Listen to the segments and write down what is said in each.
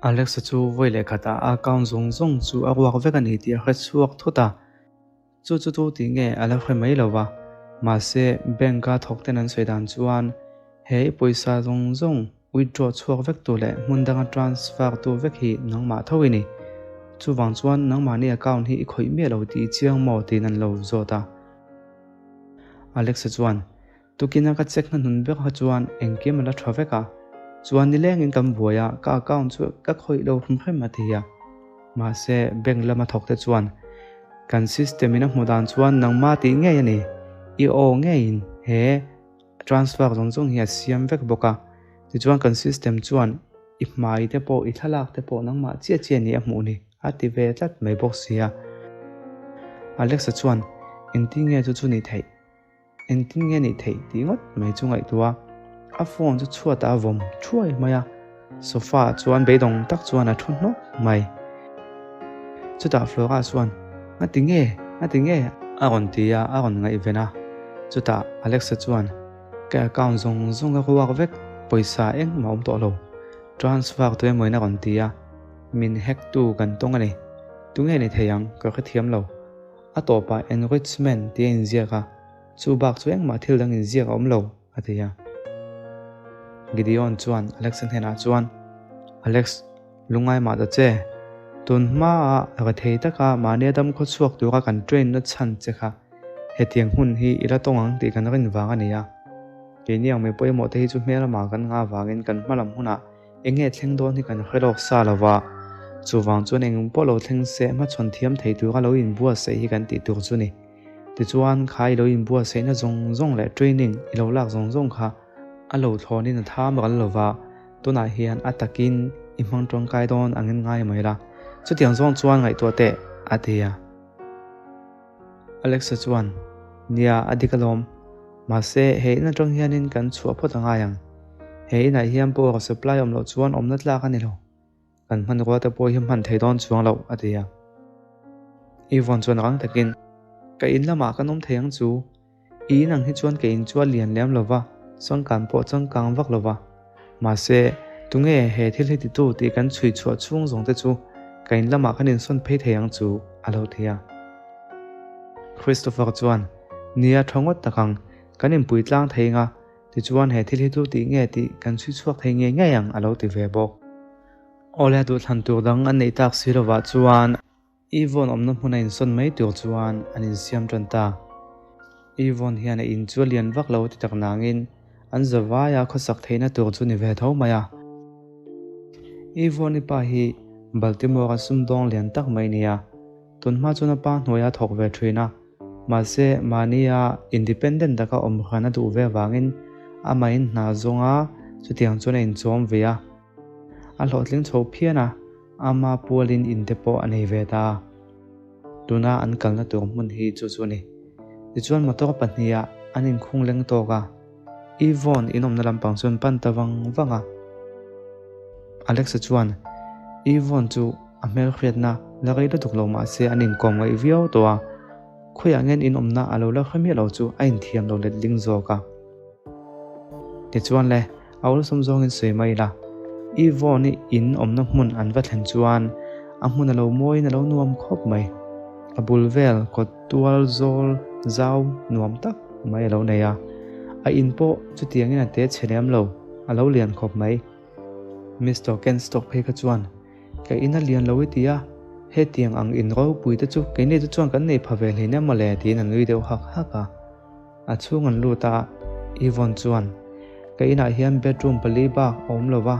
Alex-a chu vawi leh khatah a account zawng zawng chu a ruak vek a ni tih a hre chhuak thut a. Chu chu tu tih nge a la hre mai lo va, mahse bank-a thawk ten an sawi dan chuan he i pawisa zawng zawng withdraw chhuak vek tu leh hmun danga transfer tu vek hi nangmah tho i ni. Chuvang chuan nangmahni account hi i khawih miah lo tih i chiang maw tiin an lo zawt a. Alex-a chuan Tukina ka check hna hnun ber kha chuan engkim a la tha vek a, chuan nilengin kan buai a, ka account chu ka khawih lo hrim hrim a ti a. Mahse, bank lama thawk te chuan kan system in a hmuh dan chuan nangmah tih ngei a ni, i aw ngeiin he transfer zawng zawng hi a siam vek bawk a, tichuan kan system chuan i hmai te pawh i thlalak te pawh nangmah chiah chiah ni a hmuh ni a ti ve tlat mai bawk si a. Alexa chuan engtin nge chu chu ni theih? Engtin nge nih theih tih ngawt mai chu ngaihtuah a, a phone chu chhuatah a vawm thuai mai a, sofa ah chuan beidawng tak chuan a thu hnawk mai. Chutah Flora chuan, Ngati nge? Ngati nge? A rawn ti a, a rawn ngaihven a. Chutah Alexa chuan, Ka account zawng zawng ka ruak vek, pawisa engmah a awm tawh lo. Transfer tu emawin a rawn ti a, min hack tu kan tawng a ni. Tunge ni thei ang? Ka hrethiam lo. A tawpah enrichment tih a inziak a, chu bak chu engmah thil dang inziak a awm lo, a ti a. Gideon chuan Alex-a hnenah chuan, Alex, lungngai mah ta che. Tun hmaah rethei taka mahnia dam khaw chhuak tura kan train na chhan che kha hetiang hun hi i la tawng ang tih kan rin vang a ni a. Keini ang mi pawimawh te hi chu hmel lamah kan ngah vangin kan hma lam hunah Eng nge thleng dawn hi kan hre lawk sa lo va, chuvang chuan eng pawh lo thleng se hmachhawn thiam thei tura lo inbuatsaih hi kan tih tur chu ni. Tichuan, kha i lo inbuatsaihna zawng zawng leh training i lo lak zawng zawng kha a lo thlawnin a tham ral lo va, tunah hian a takin i hmang tawngkai dawn angin ngai mai la. Chutiang zawng chuan ngaihtuah teh, a ti a. Alexa chuan, Nia, a dik alawm. Mahse, he in atang hianin kan chhuah phawt a ngai ang. He inah hian power supply awm loh chuan awmna tlak a ni lo. Kan hmanrua te pawh hi hman thei dawn chuang loh, a ti a. Yvonne chuan rang takin, Ka in lamah kan awm thei ang chu. I in ang hi chuan ka in chu a lian lem lo va, changkan pawh changkang vak lo va. Mahse, tunge he thil hi titu tih kan chhui chhuah chhung zawng te chu ka in lamah kan insawn phei thei ang chu, a lo ti a. Christopher chuan, Nia tha ngawt tak ang, kan inpui tlang thei nga, tichuan he thil hi tu tih nge tih kan chhui chhuak thei ngei ngei ang a lo ti ve bawk. Awle duhthlan tur dang an neih tak si lovah chuan Yvonne awmna hmun a insawn mai tur chuan an insiam tan ta. Yvonne hian a in chu a lian vak lo ti tak nangin an zavaia khawsak theihna tur chu ni ve tho mai a. Yvonne-i pa hi Baltimore-a sumdawng lian tak mai nia. Tunhma chuan a pa hnuaia thawk ve thin a, mahse mahnia independent taka awm hran a duh ve avangin amahin hna zawnga chutiang chuan a inchawm ve a. A hlawhtling chho phian a, ama pualin in te pawh a nei ve ta. Tuna an kalna tur hmun hi chu chu a ni. Tichuan motor pahniha an inkhung leng tawk a, Yvonne inawmna lampang chuan pan ta vang vang a. Alexa chuan Yvonne chu a hmelhriatna la rei lutuk lo mah se an inkawm ngaih viau tawh a, khawiah ngen inawmna a lo la hre miah lo chu a inthiam lo letling zawk a. Tichuan le, a awlsam zawngin sawi mai ila, Yvonne-i in awmna hmun an va thlen chuan a hmun a lo mawiin a lo nuam khawp mai. A bul vel kawt tual zawl zau nuam tak mai a lo nei a, a in pawh chutiangin a te chhe lem lo, a lo lian khawp mai. Mister Kenstock phei kha chuan, Ka in a lian lo i ti a, hetiang ang in ropui te chu keini te chuan kan nei pha ve hleinem mawle tiin a nui deuh hak hak a. A chhung an lut a, Yvonne chuan, Ka inah hian bedroom pali bak a awm lo va,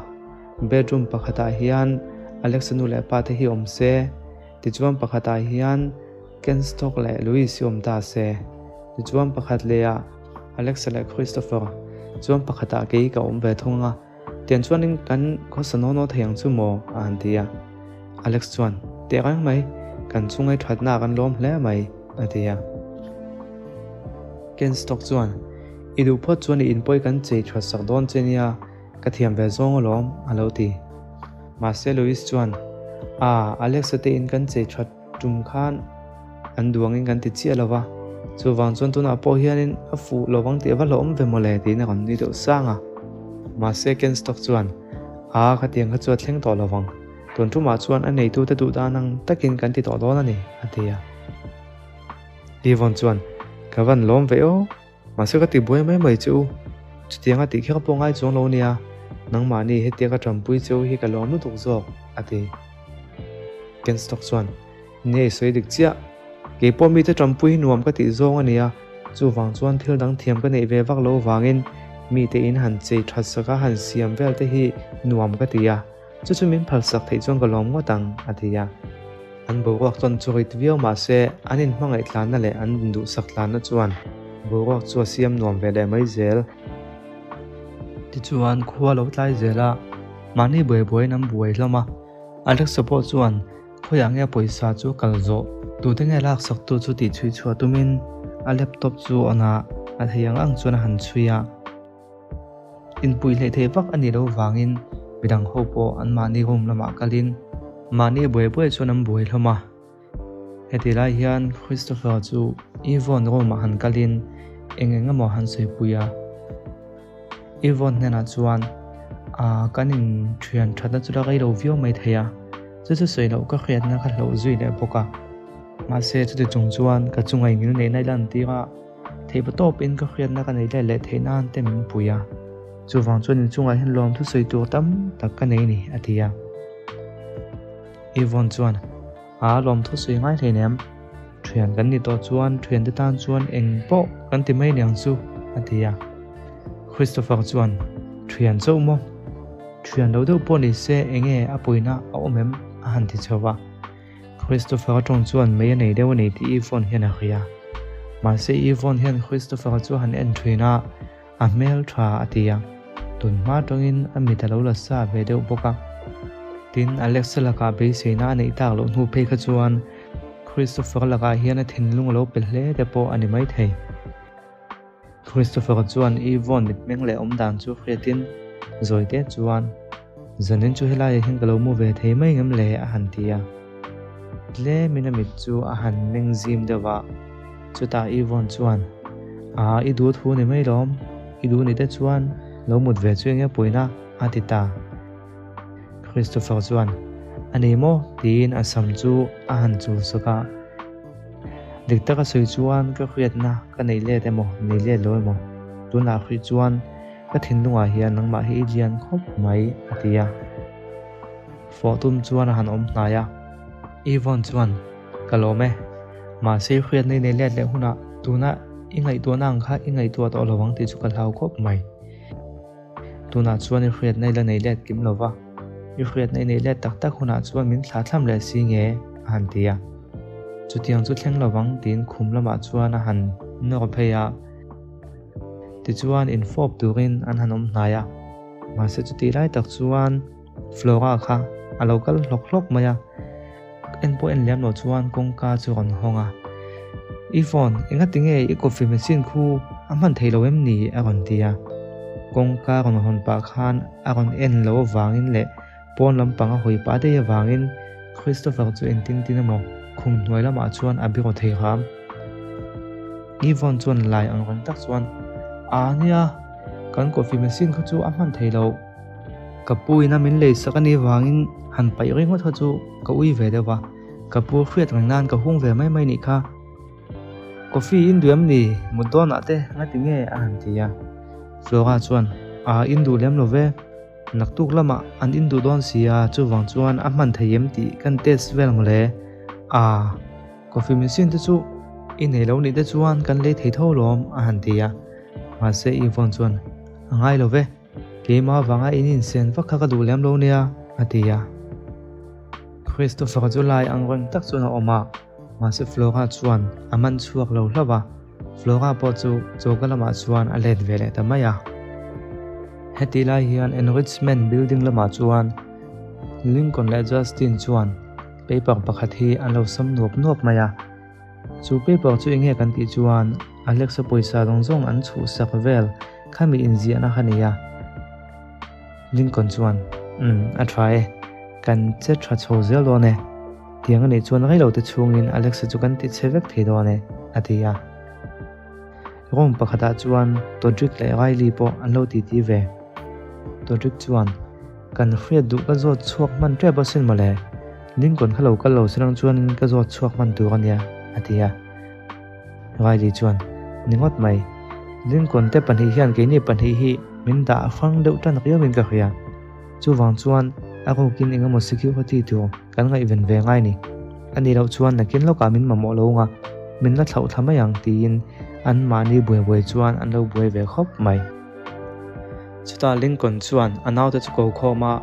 bedroom pakhatah hian Alexa nu leh pa te hi awm se, tichuan pakhatah hian Kenstock leh Louis hi awm ta se, tichuan pakhat lehah Alexa leh Christopher, chuan pakhatah kei ka awm ve thung a, tiang chuanin kan khawsa naw naw thei ang chu maw? a han ti a. Alex chuan, Teh reng mai, kan chungai thatna kan lawm hle mai, a ti a. Kenstock chuan, I duh phawt chuan i inpawi kan chei that sak dawn che nia, ka thiam ve zawng alawm, a lo ti. Mahse Louis chuan, A, Alex-a te in kan chei that tum khan an duangin kan ti chiah lo va, chuvang chuan tunah pawh hianin a fuh lo vang tih a va hlauhawm ve mawle tiin a rawn nui deuh sang a. Mahse Kenstock chuan, A, khatiang kha chu a thleng tawh lo vang. Tun tumah chuan a neitute duh dan ang takin kan ti tawh dawn a ni, a ti a. Yvonne chuan, Ka van lawm ve aw, mahse ka ti buai mai mai che u. Chutianga tih kher pawh ngai chuang lo nia, nangmahni hetia ka tanpui che u hi ka lawm lutuk zawk, a ti. Kenstock chuan, Nia i sawi dik chiah. Kei pawh mite tanpui hi nuam ka tih zawng a nia, chuvang chuan thil dang thiam ka neih ve vak lo vangin mite in han chei that saka han siam vel te hi nuam ka ti a. Chu chu min phalsak theih chuan ka lawm ngawt ang, a ti a. An boruak chuan chu rit viau mah se, an inhmangaih tlanna leh an induhsak tlanna chuan boruak chu a siam nuam ve leh mai zel. Tichuan, khua lo tlai zel a, mahni buai buaiin an buai hlawm a. Alexa pawh chuan khawiah nge pawisa chu a kal zawh, tute nge laksaktu chu tih chhui chhuah tumin a laptop chu on a, a thei ang ang chuan a han chhui a. Inpui hleih theih vak a nih loh vangin midang ho pawh anmahni room lamah kalin mahni buai buai chuan an buai hlawm a. Heti lai hian Christopher chu Yvonne room ah han kalin eng eng emaw han sawipui a. Yvonne hnenah chuan Aa kan inthian thatna chu la rei lo viau mai thei a, chu chu sawi loh ka hriatna ka hloh zui leh bawk a. Mahse chuti chung chuan ka chunga ingilneihna i lantir a. Theihpa tawpin ka hriatna ka nei let leh theih nan te min pui a, chuvang chuan inchungah hian lawmthu sawi tur tam tak ka nei ni, a ti a. Yvonne chuan, A, lawmthu sawi ngai hlei nem, thian kan ni tawh chuan thiante tan chuan eng pawh kan ti mai niang chu, a ti a. Christopher chuan, Thian chauh maw? Thian lo deuh pawh ni se enge a puina a awm em? a han ti chho va. Christopher tawng chuan mei a nei deuh a ni tih Yvonne hian a hria. Mahse Yvonne hian Christopher chu a han en thin a, a hmel tha a ti a. Tun hma tawngin a mit a lo la sa ve deuh bawk a. Tin, Alexa lakah beiseina a neih tak loh hnu phei kha chuan Christopher lakah hian a thinlung a lo pe hle te pawh a ni maithei. Christopher chuan Yvonne mitmeng leh awmdan chu hriatin zawite chuan, Zanin chu helaiah hian ka lo mu ve thei mai ngem le? a han ti a. Tlemin a mit chu a han meng zim deuh a, chutah Yvonne chuan, Aa, i duh thu ni mai lawm, i duh ni te chuan lo mut ve chu enge puina? a ti ta. Christopher chuan, A ni maw? tiin a sam chu a han chul sawk a. Dik taka sawi chuan ka hriatna ka nei let emaw, nei let lo emaw, tunah hrih chuan ka thinlungah hian nangmah hi i lian khawp mai, a ti a. Fawh tum chuan a han awm hnai a. Yvonne chuan, Ka lawm e. Mahse i hriatna i nei let leh hunah tuna i ngaihtuahna ang kha i ngaihtuah tawh lo ang tih chu ka hlau khawp mai. Tunah chuan i hriatna i la nei let kim lo va, i hriatna i nei let tak tak hunah chuan min thlah thlam leh si nge? a han ti a. Chutiang chu thleng lo vang tiin khum lamah chuan a han nawr phei a. Tichuan infawp turin an han awm hnai a. Mahse chutih lai tak chuan Flora kha a lo kal hlawk hlawk mai a. En pawh en liam lo chuan kawngka chu rawn hawng a. I phone, engati nge i coffee machine khu a hman thei lo em ni? a rawn ti a. Kawngka rawn hawn pah khan a rawn en lo avangin leh pawn lampang a hawi pah daih avangin Christopher chu engtin tin emaw khum hnuai lamah chuan a biraw thei hram. Yvonne chuan lai ang reng tak chuan, A nia, kan coffee machine kha chu a hman thei lo. Ka pu ina min lei sak a nih vangin han paih ringawt kha chu ka ui ve deuh va, ka pu hriat reng nan ka hung ve mai mai nih kha. Coffee in duh em ni? Mut dawnah te nga ti nge? a han ti a. Flora chuan, A in duh lem lo ve, naktuk lamah an in duh dawn si a, chuvang chuan a hman thei em tih kan test vel mawle. A, coffee machine te chu i nei lo nih te chuan kan lei thei tho lawm, a han ti a. Mahse Yvonne chuan, A ngai lo ve. Keimah avanga in insen vak kha ka duh lem lo nia, a ti a. Christopher chu lai ang reng tak chuan a awm a, mahse Flora chuan a man chhuak lo hlauh a, Flora pawh chu choka lamah chuan a let ve leh ta mai a. Heti lai hian Enrichment Building lamah chuan Lincoln leh Justin chuan paper pakhat hi an lo sam nuap nuap mai a. Chu paper chu enge kan tih chuan Alexa pawisa zawng zawng an chhuhsak vel khami inziahna kha nei a. Lincoln chuan, Umm, a tha e. Kan che tha chho zel dawn e. Tiang a nih chuan rei lo te chhungin Alexa chu kan ti che vek thei dawn e, a ti a. Room pakhatah chuan Todrick leh Riley pawh an lo titi ve. Todrick chuan. Kan hriat duh ka zawt chhuak hman tep asin mawle. Lincoln kha lo kal lo se lang chuanin ka zawt chhuak hman tur a nia, a ti a. Riley chuan, Ni ngawt mai. Lincoln te pahnih hian keini pahnih hi min dah hrang deuh tan riauin ka hria. Chuvang chuan a rukin eng emaw security tur kan ngaihven ve ngai ni. A nih loh chuan nakin lawkah min mamawh lo anga min la thlauh thla mai ang tiin anmahni buai buai chuan an lo buai ve khawp mai. Chutah Lincoln chuan a naute chu ko khawm a,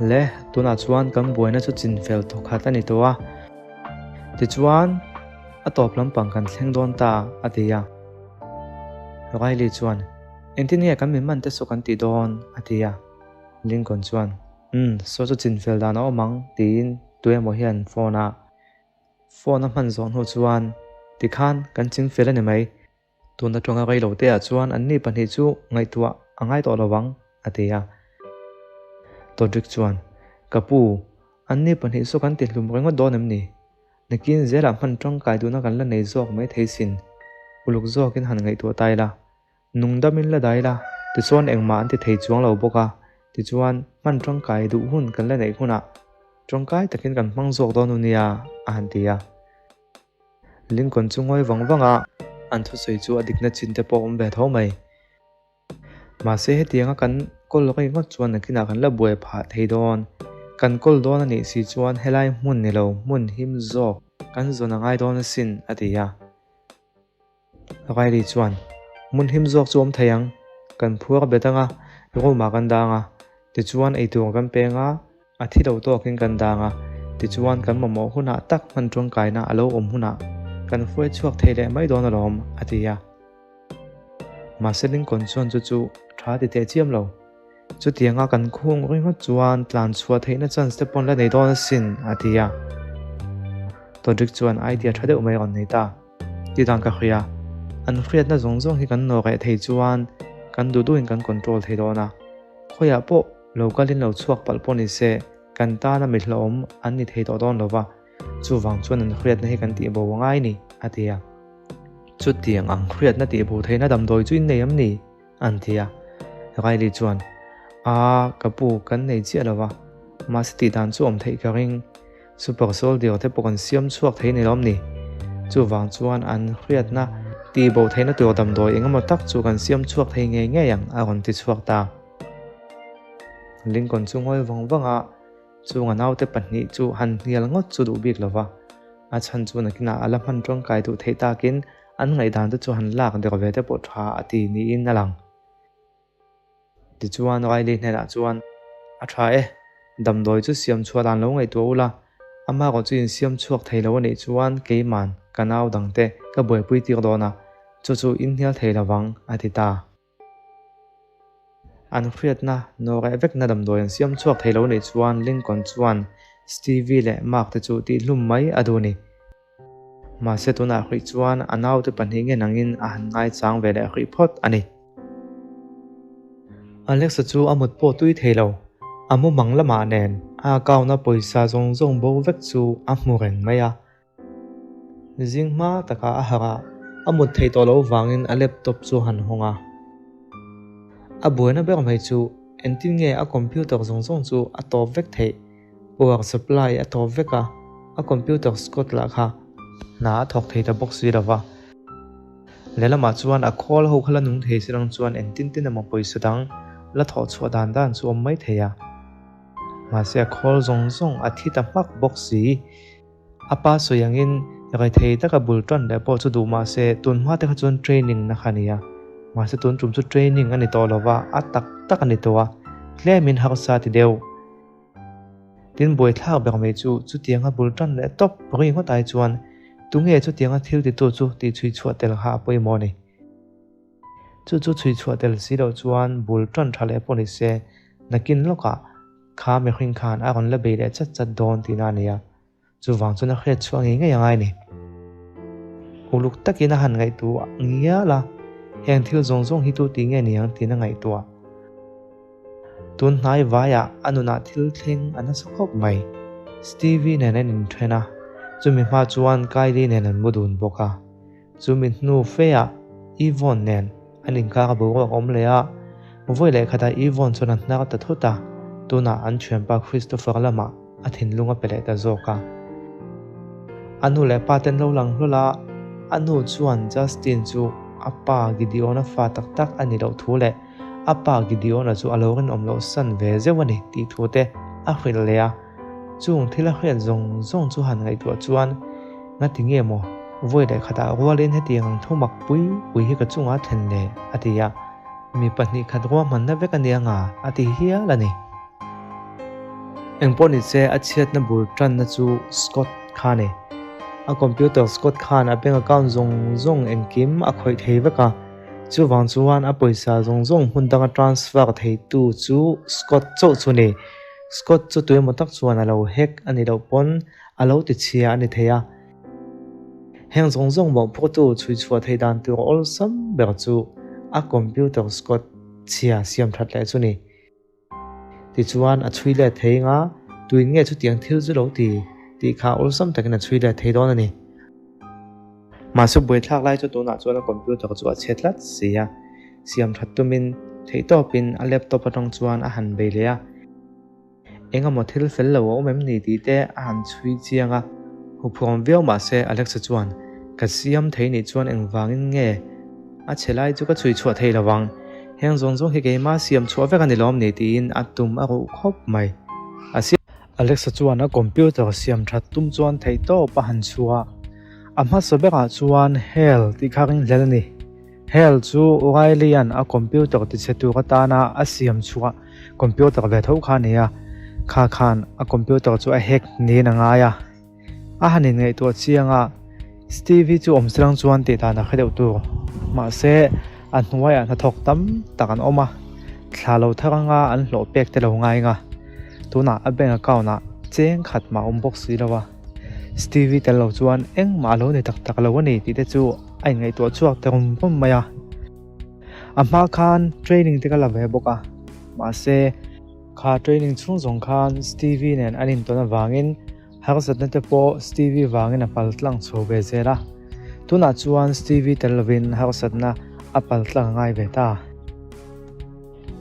Le, tunah chuan kan buaina chu chin fel thawkhat a ni tawh a. Tichuan, a tawp lampang kan thleng dawn ta, a ti a. Riley chuan, Engtin nge kan min man te saw kan ti dawn? a ti a. Lincoln chuan, Umm, saw chu chin fel dan a awm ang, tiin tuemaw hian phone a phone a hman zawh hnu chuan, Tikhan, kan ching fel a ni mai. Tun atanga rei lo te ah chuan anni pahnih chu ngaihtuah a ngai tawh lo vang, a ti a. Todrick chuan, Ka pu, anni pahnih saw kan ti hlum ringawt dawn em ni? Nakin zelah hman tangkai duhna kan la nei zawk mai thei sin. Uluk zawkin han ngaihtuah ta ila. Nungdamin la dai la, tichuan engmah an ti thei chuang lo bawk a, tichuan hman tangkai duh hun kan la neih hunah tangkai takin kan hmang zawk dawn u nia, a han ti a. Lincoln chu ngawi vang vang a, an thusawi chu a dikna chin te pawh a awm ve tho mai. Mahse hetianga kan kawl rei ngawt chuan nakinah kan la buai phah thei dawn. Kan kawl dawn a nih si chuan helai hmun ni lo hmun him zawk kan zawn a ngai dawn asin, a ti a. Riley chuan, Hmun him zawk chu awm thei ang, kan phuar bet anga, room ah kan dang a, tichuan eitur kan peng a, A thi lo tawkin kan dang a, tichuan kan mamawh hunah tak hman tangkaina a lo awm hunah kan hruai chhuak thei leh mai dawn alawm, a ti a. Mahse Lincoln chuan chu chu tha ti teh chiam lo. Chutianga kan khung ringawt chuan tlan chhuah theihna chance te pawn la nei dawn asin, a ti a. Todrick chuan idea tha deuh mai a rawn nei ta. Ti dan ka hria. An hriatna zawng zawng hi kan nawreh thei chuan kan duh duhin kan control thei dawn a. Khawiah pawh lo kalin lo chhuak palh pawh ni se, kan tana mi hlauhawm an ni thei tawh dawn lo va, chuvang chuan an hriatna hi kan tihbo a ngai ni, a ti a. Chutiang ang hriatna tihbo theihna damdawi chu in nei em ni? an ti a. Riley chuan, A, ka pu, kan nei chiah lo va, mahse tih dan chu awm theih ka ring. Super Soldier te pawh kan siam chhuak thei ni lawm ni? Chuvang chuan an hriatna tihbo theihna tur damdawi engemaw tak chu kan siam chhuak thei ngei ngei ang, a rawn ti chhuak ta. Lincoln chu ngawi vang vang a, chunga naute pahnih chu han hnial ngawt chu duh bik lo va, a chhan chu nakinah a la hman tawngkai duh theih takin an ngaihdan te chu han lak der ve te pawh tha a ti niin a lang. Tichuan Riley hnenah chuan, A tha e, damdawi chu siam chhuah dan lo ngaihtuah ula, amah erawh chu insiam chhuak thei lo a nih chuan keiman ka nau dangte ka buaipui tir dawn a, chu chu inhnial thei lovang, a ti ta. An hriatna nawreh vekna damdawi an siam chhuak thei lo nih chuan Lincoln chuan Stevie leh Mark te chu tihhlum mai a duh a ni. Mahse tunah hrih chuan a naute pahnih nge nangin a han ngaichang ve leh hrih phawt a ni. Alexa chu a mut pawh tui thei lo. A mumang lamah nen a account-a pawisa zawng zawng bo vek chu a hmu reng mai a. Zing hma takah a harh a, a mut theih tawh loh vangin a laptop chu a han hawng a. A buaina ber mai chu engtin nge a computer zawng zawng chu a tawp vek theih? Power supply a tawp vek a, a computer Scott lah kha hna a thawk thei ta bawk si lo va. Lehlamah chuan a khawl ho kha la nung thei si lang chuan engtin tin emaw pawisa dang la thawh chhuah dan dan chu awm mai thei a. Mahse a khawl zawng zawng a thi ta hmak bawk si. A pa sawi angin rethei taka bul tan leh pawh chu duh mah se tun hma te kha chuan training na kha a ni a. Mahse tun tum chu training a ni tawh lo va, a tak tak a ni tawh a, tlemin harsa ti deuh. Tin buaithlak ber mai chu chutianga bul tan leh tawp ri ngawt ai chuan tunge chutianga thil titu chu tih chhui chhuah tel kha a pawimawh a ni. Chu chu chhui chhuah tel si loh chuan bul tan tha leh pawh ni se nakin lawkah Kha mihring khan a rawn la bei leh chat chat dawn tihna a ni a, chuvang chuan a hriat chhuah ngei ngei a ngai a ni. Uluk takin a han ngaihtuah ngial a, heng thil zawng zawng hi tu tih nge ni ang tiin a ngaihtuah. Tun hnai vaiah a nunah thil thleng a nasa khawp mai. Stevie nen an inthen a, chumi hma chuan Kylie nen an mu dun bawk a. Chumi hnu feah Yvonne nen an inkar a boruak awm leh a, vawi leh khatah Yvonne chuan a hnar ta thut a. Tunah an thianpa Christopher lamah a thinlung a pe leh ta zawk a. A nu leh pa ten lo lang hlawl a, a nu chuan Justin chu a pa Gideon-a fa tak tak a ni loh thu leh a pa Gideon-a chu a lo rinawm loh san ve zeuh a ni tih thu te a hrilh leh a. Chung thil a hriat zawng zawng chu han ngaihtuah chuan ngati nge maw vawi leh khatah rualin hetiang ang thu mak pui pui hi ka chungah a thlen le a ti a. Mi 2 khat ruahmanna vek a nia nga a ti hial a ni. Engpawh ni se a chhiatna bul tanna chu Scott kha a ni. A computer Scott khan a bank account zawng zawng engkim a khawih thei vek a, chuvang chuan a pawisa zawng zawng hmun danga transfer theitu chu Scott chauh chu a ni. Scott chu tuemaw tak chuan a lo hack a nih loh pawn a lo ti chhia a ni thei a. Heng zawng zawng mawhphurtu chhui chhuah theih dan tur awlsam ber chu a computer Scott chhia siam that leh chu ni. Tichuan a chhui let thei anga tuin nge chutiang thil chu lo ti tih kha awlsam takin a chhui let thei dawn a ni. Mahse buaithlak lai chu tunah chuan a computer chu a chhe tlat si a, siam that tumin theihtawpin a laptop atang chuan a han bei leh a. Engemaw thil fel lo a awm em ni tih te a han chhui chiang a. Huphawm viau mah se Alexa chuan, Ka siam thei nih chuan engvangin nge a chhe lai chu ka chhui chhuah thei lo vang. Heng zawng zawng hi keimah siam chhuah vek a ni lawm ni tiin a tum a ruh khawp mai. A siam. Alexa chuan a computer siam that tum chuan theihtawp a han chhuah. A hmasa berah chuan Hell tih kha ringhlel a ni. Hell chu Riley-a'n a computer tichhe tur atana a siam chhuah computer ve tho kha a ni a, kha khan a computer chu a hack niin a ngai a. A han inngaihtuah chiang a, Stevie chu awm chiang chuan tih dan a hre deuh tur. Mahse, a hnuaiah hnathawk tam tak an awm a, thla lo thar anga an hlawh pek te lo ngai nga. Tunah a bank account-ah cheng khat mah a awm bawk si lo a. Stevie tel lo chuan engmah a lo ni tak tak lo a ni tih te chu a inngaihtuah chhuak ta rum rum mai a. A hma khan training te ka la ve bawk a, mahse kha training chhung zawng khan Stevie nen an intawn avangin harsatna te pawh Stevie vangin a pal tlang chho ve zel a. Tunah chuan Stevie tel lovin harsatna a pal tlang a ngai ve ta.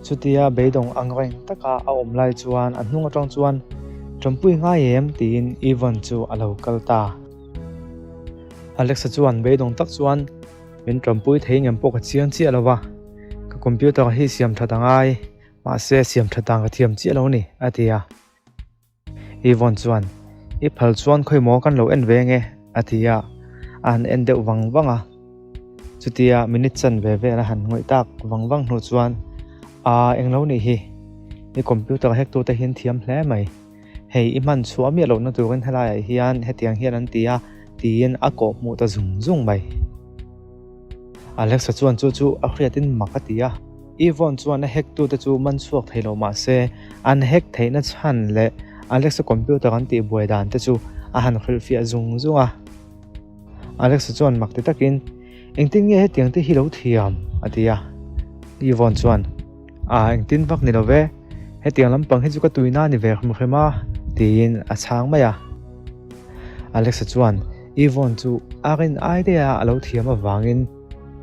Chutia beidawng ang reng taka a awm lai chuan a hnung atang chuan Ṭampui ngai em? tiin Yvonne chu a lo kal ta. Alexa chuan beidawng tak chuan Min ṭampui thei ngem pawh ka chiang chiah lo va, ka computer hi siam ṭhat a ngai, mahse siam ṭhat dan ka thiam chiah lo a ni, a ti a. Yvonne chuan, I phal chuan khawi maw kan lo en ve nge? a ti a, a han en deuh vang vang a. Chutia minute chan ve vel a han ngawih tak vang vang hnu chuan, Aa, englo nih hi, i computer hack tute hian thiam hle mai. Hei, i hman chhuah miah lohna turin helaiah hian hetiang hian an ti a, tiin a kawh hmuh ta zung zung mai. Alexa chuan chu chu a hriatin mak a ti a. Yvonne chuan a hack tute chu man chhuak thei lo mah se, an hack theihna chhan leh Alexa computer an tihbuai dan te chu a han hrilhfiah zung zung a. Alexa chuan mak ti takin, Engtin nge hetiang te hi lo thiam? a ti a. Yvonne chuan, A, engtin vak ni lo ve, hetiang lampang hi chu ka tuina a ni ve hrim hrim a, tiin a chhang mai a. Alexa chuan Yvonne chu a rin ai daih a a lo thiam avangin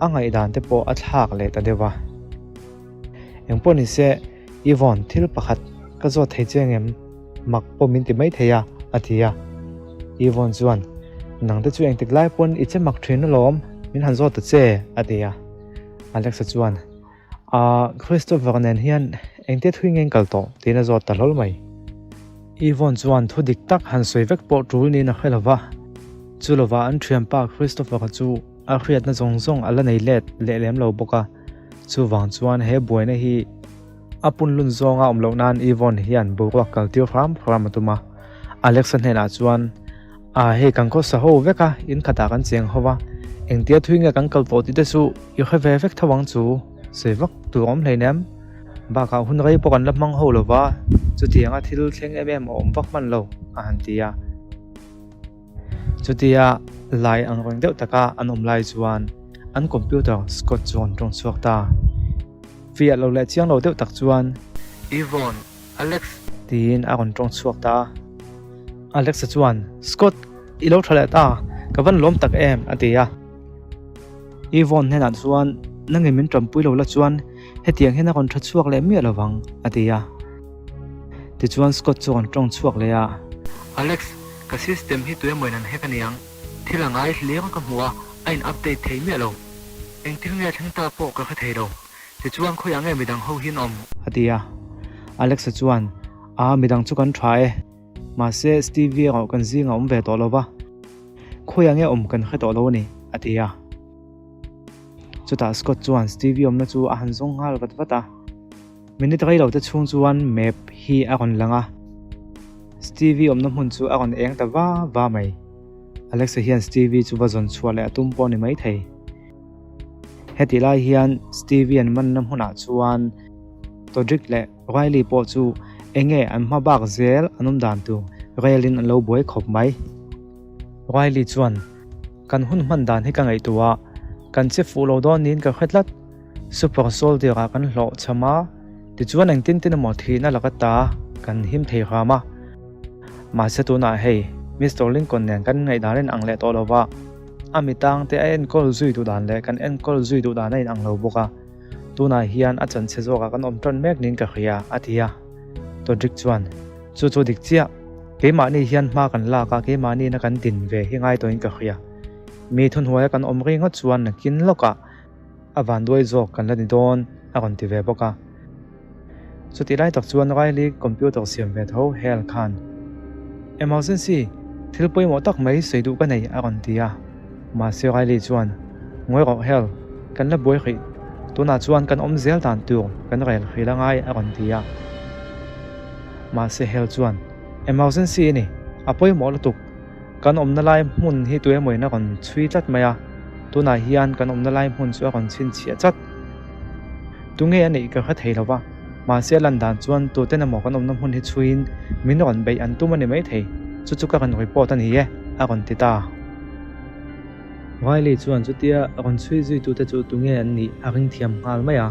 a ngaihdan te pawh a thlak leh ta deuh a. Engpawh ni se, Yvonne thil pakhat ka zawt thei che ngem? Mak pawh min ti mai thei a, a ti a. Yvonne chuan, Nang te chu engtik lai pawn i che mak thin alawm, min han zawt ta che, a ti a. Alexa chuan, Ahh, Christopher nen hian engtia thui nge in kal tawh? tiin a zawt ta hlawl mai. Yvonne chuan thu dik tak han sawi vek pawh tul niin a hre lo va. Chu lovah an thianpa Christopher chu a hriatna zawng zawng a la nei let leh lem lo bawk a. Chuvang chuan he buaina hi a punlun zawnga awm loh nan Yvonne hian boruak kal tir hram hram a tum a. Alexa hnenah chuan, Ah hei kan khawsa ho vek a, in khatah kan cheng ho va, engtia thui nge kan kal tawh tih te chu i hre ve vek tho ang chu, sawi vak tur awm hleinem. Bakah hun rei pawh kan la hmang ho lo va, chutianga thil thleng em em a awm vak hman lo, a han ti a. Chutia lai ang reng deuh taka an awm lai chuan an computer Scott chu an tawng chhuak ta. Fiah lo leh chiang lo deuh tak chuan. Yvonne, Alex! Tiin a rawn tawng chhuak ta a. Alexa chuan, Scott, i lo tha leh ta, ka van lawm tak em, a ti a. Yvonne hnenah chuan, Nangin min tanpui lo la chuan hetiang hian a rawn tha chhuak leh miah lo vang, a ti a. Tichuan Scott chu a rawn tawng chhuak leh a. Alex, ka system hi tuemaw in an hack aniang. Thil a ngai hliam ka hmu a, a in update thei miah lo. Engtin nge thleng ta pawh ka hre thei lo. Tichuan khawiah nge midang ho hi an awm? A ti a. Alex-a chuan, Aa, midang chu kan tha e. Mahse, Stevie erawh kan zingah awm ve tawh lo va. Khawiah nge awm kan hre tawh lo a ni, a ti a. Chutah Scott chuan Stevie awmna chu a han zawng nghal vat vat a. Minute rei lo te chhung chuan map hi a rawn lang a. Stevie awmna hmun chu a rawn eng ta va va mai. Alexa hian Stevie chu va zawn chhuah leh a tum pawh a ni maithei. Hetih lai hian Stevie an manna hmunah chuan Todrick leh Riley pawh chu enge an hma bak zel an awm dan tur relin an lo buai khawp mai. Riley chuan, Kan hun hman dan hi ka ngaihtuah a, kan che fuh lo dawn niin ka hre tlat. Super Soldier ah kan hlawh cham a, tichuan engtin tin emaw thihna laka ta kan him thei hram a. Mahse tunah hei, Mister Lincoln nen kan ngaihdan in ang leh tawh lo va, a mitang te a enkawl zui duh dan leh kan enkawl zui duh dan a inang lo bawk a, tunah hian a chanchhe zawkah kan awm tan mek niin ka hria, a ti a. Todrick chuan, Chu chu dik chiah, keimahni hian hma kan lak a, keimahni na kan din ve hi ngai tawhin ka hria. Mi thunhnuaia kan awm ringawt chuan nakin lawkah a vanduai zawk kan la ni dawn, a rawn ti ve bawk a. Chutih lai tak chuan Riley computer siam ve tho Hale khan, Emergency, thil pawimawh tak mai sawi duh ka nei, a rawn ti a. Mahse Riley chuan, Ngawi rawh Hale, kan la buai hrih. Tunah chuan kan awm zel dan tur kan rel hril a ngai, a rawn ti a. Mahse Hale chuan, Emergency a ni, a pawimawh lutuk. Kan awmna lai hmun hi tuemawiin a rawn chhui tlat mai a, tunah hian kan awmna lai hmun chu a rawn chhinchhiah chat. Tunge a neih ka hre thei lo va, mahse a lan dan chuan tuten emaw kan awmna hmun hi chhuiin min rawn beih an tum a ni maithei, chu chu ka rawn report a ni e, a rawn ti ta. Riley chuan chutia rawn chhui zuitute chu tunge an nih a ring thiam nghal mai a,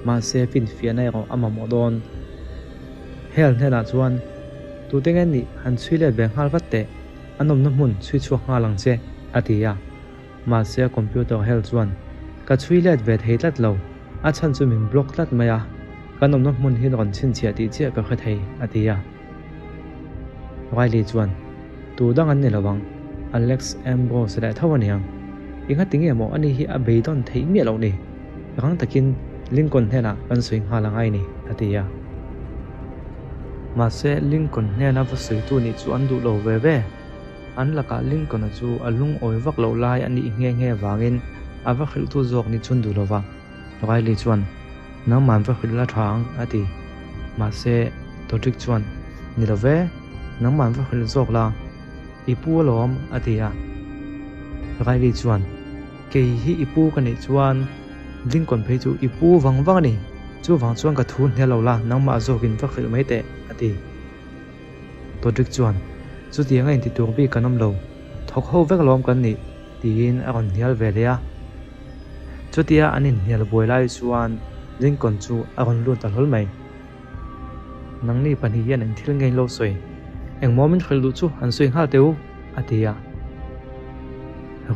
mahse finfiahna erawh a mamawh dawn. Hel hnenah chuan, Tute nge nih han chhui let ve nghal vat teh, an awmna hmun chhui chhuak nghal ang che, a ti a. Mahse a computer hel chuan, Ka chhui let ve thei tlat lo, a chhan chu min block tlat mai a, kan awmna hmun hi rawn chhinchhiah tih chiah ka hre thei, a ti a. Riley chuan, Tu dang an ni lo ang, Alex Ambrose leh tho a niang. I ngati nge maw ani hi a beidawn theih miah loh ni? Rang takin Lincoln hnenah kan sawi nghal angai ni, a ti a. Mahse, Lincoln hnena va sawitu nih chu an duh lo ve ve. An lakah Lincoln-a chu a lungawi vak loh lai a nih nghe nghe vangin a va hrilhtu zawk nih chun duh lo va. Riley chuan, Nangman va hrilh la tha ang, a ti. Mahse, Dodrick chuan, Ni lo ve, nangman va hrilh zawk la, i pu alawm, a ti a. Riley chuan, Kei hi i pu ka nih chuan Lincoln phei chu i pu vang vang a ni, chuvang chuan ka thu hne lo la, nangmah zawkin va hrilh mai teh, a ti. Todrick chuan, Chutiang a inti tur bik kan awm lo, thawk ho vek alawm kan nih, tiin a rawn hnial ve leh a. Chutia an inhnial buai lai chuan Lincoln chu a rawn lut ta hlawl mai. Nangni pahnih hian eng thil nge in lo sawi? Engmaw min hrilh duh chu an sawi nghal teh u, a ti a.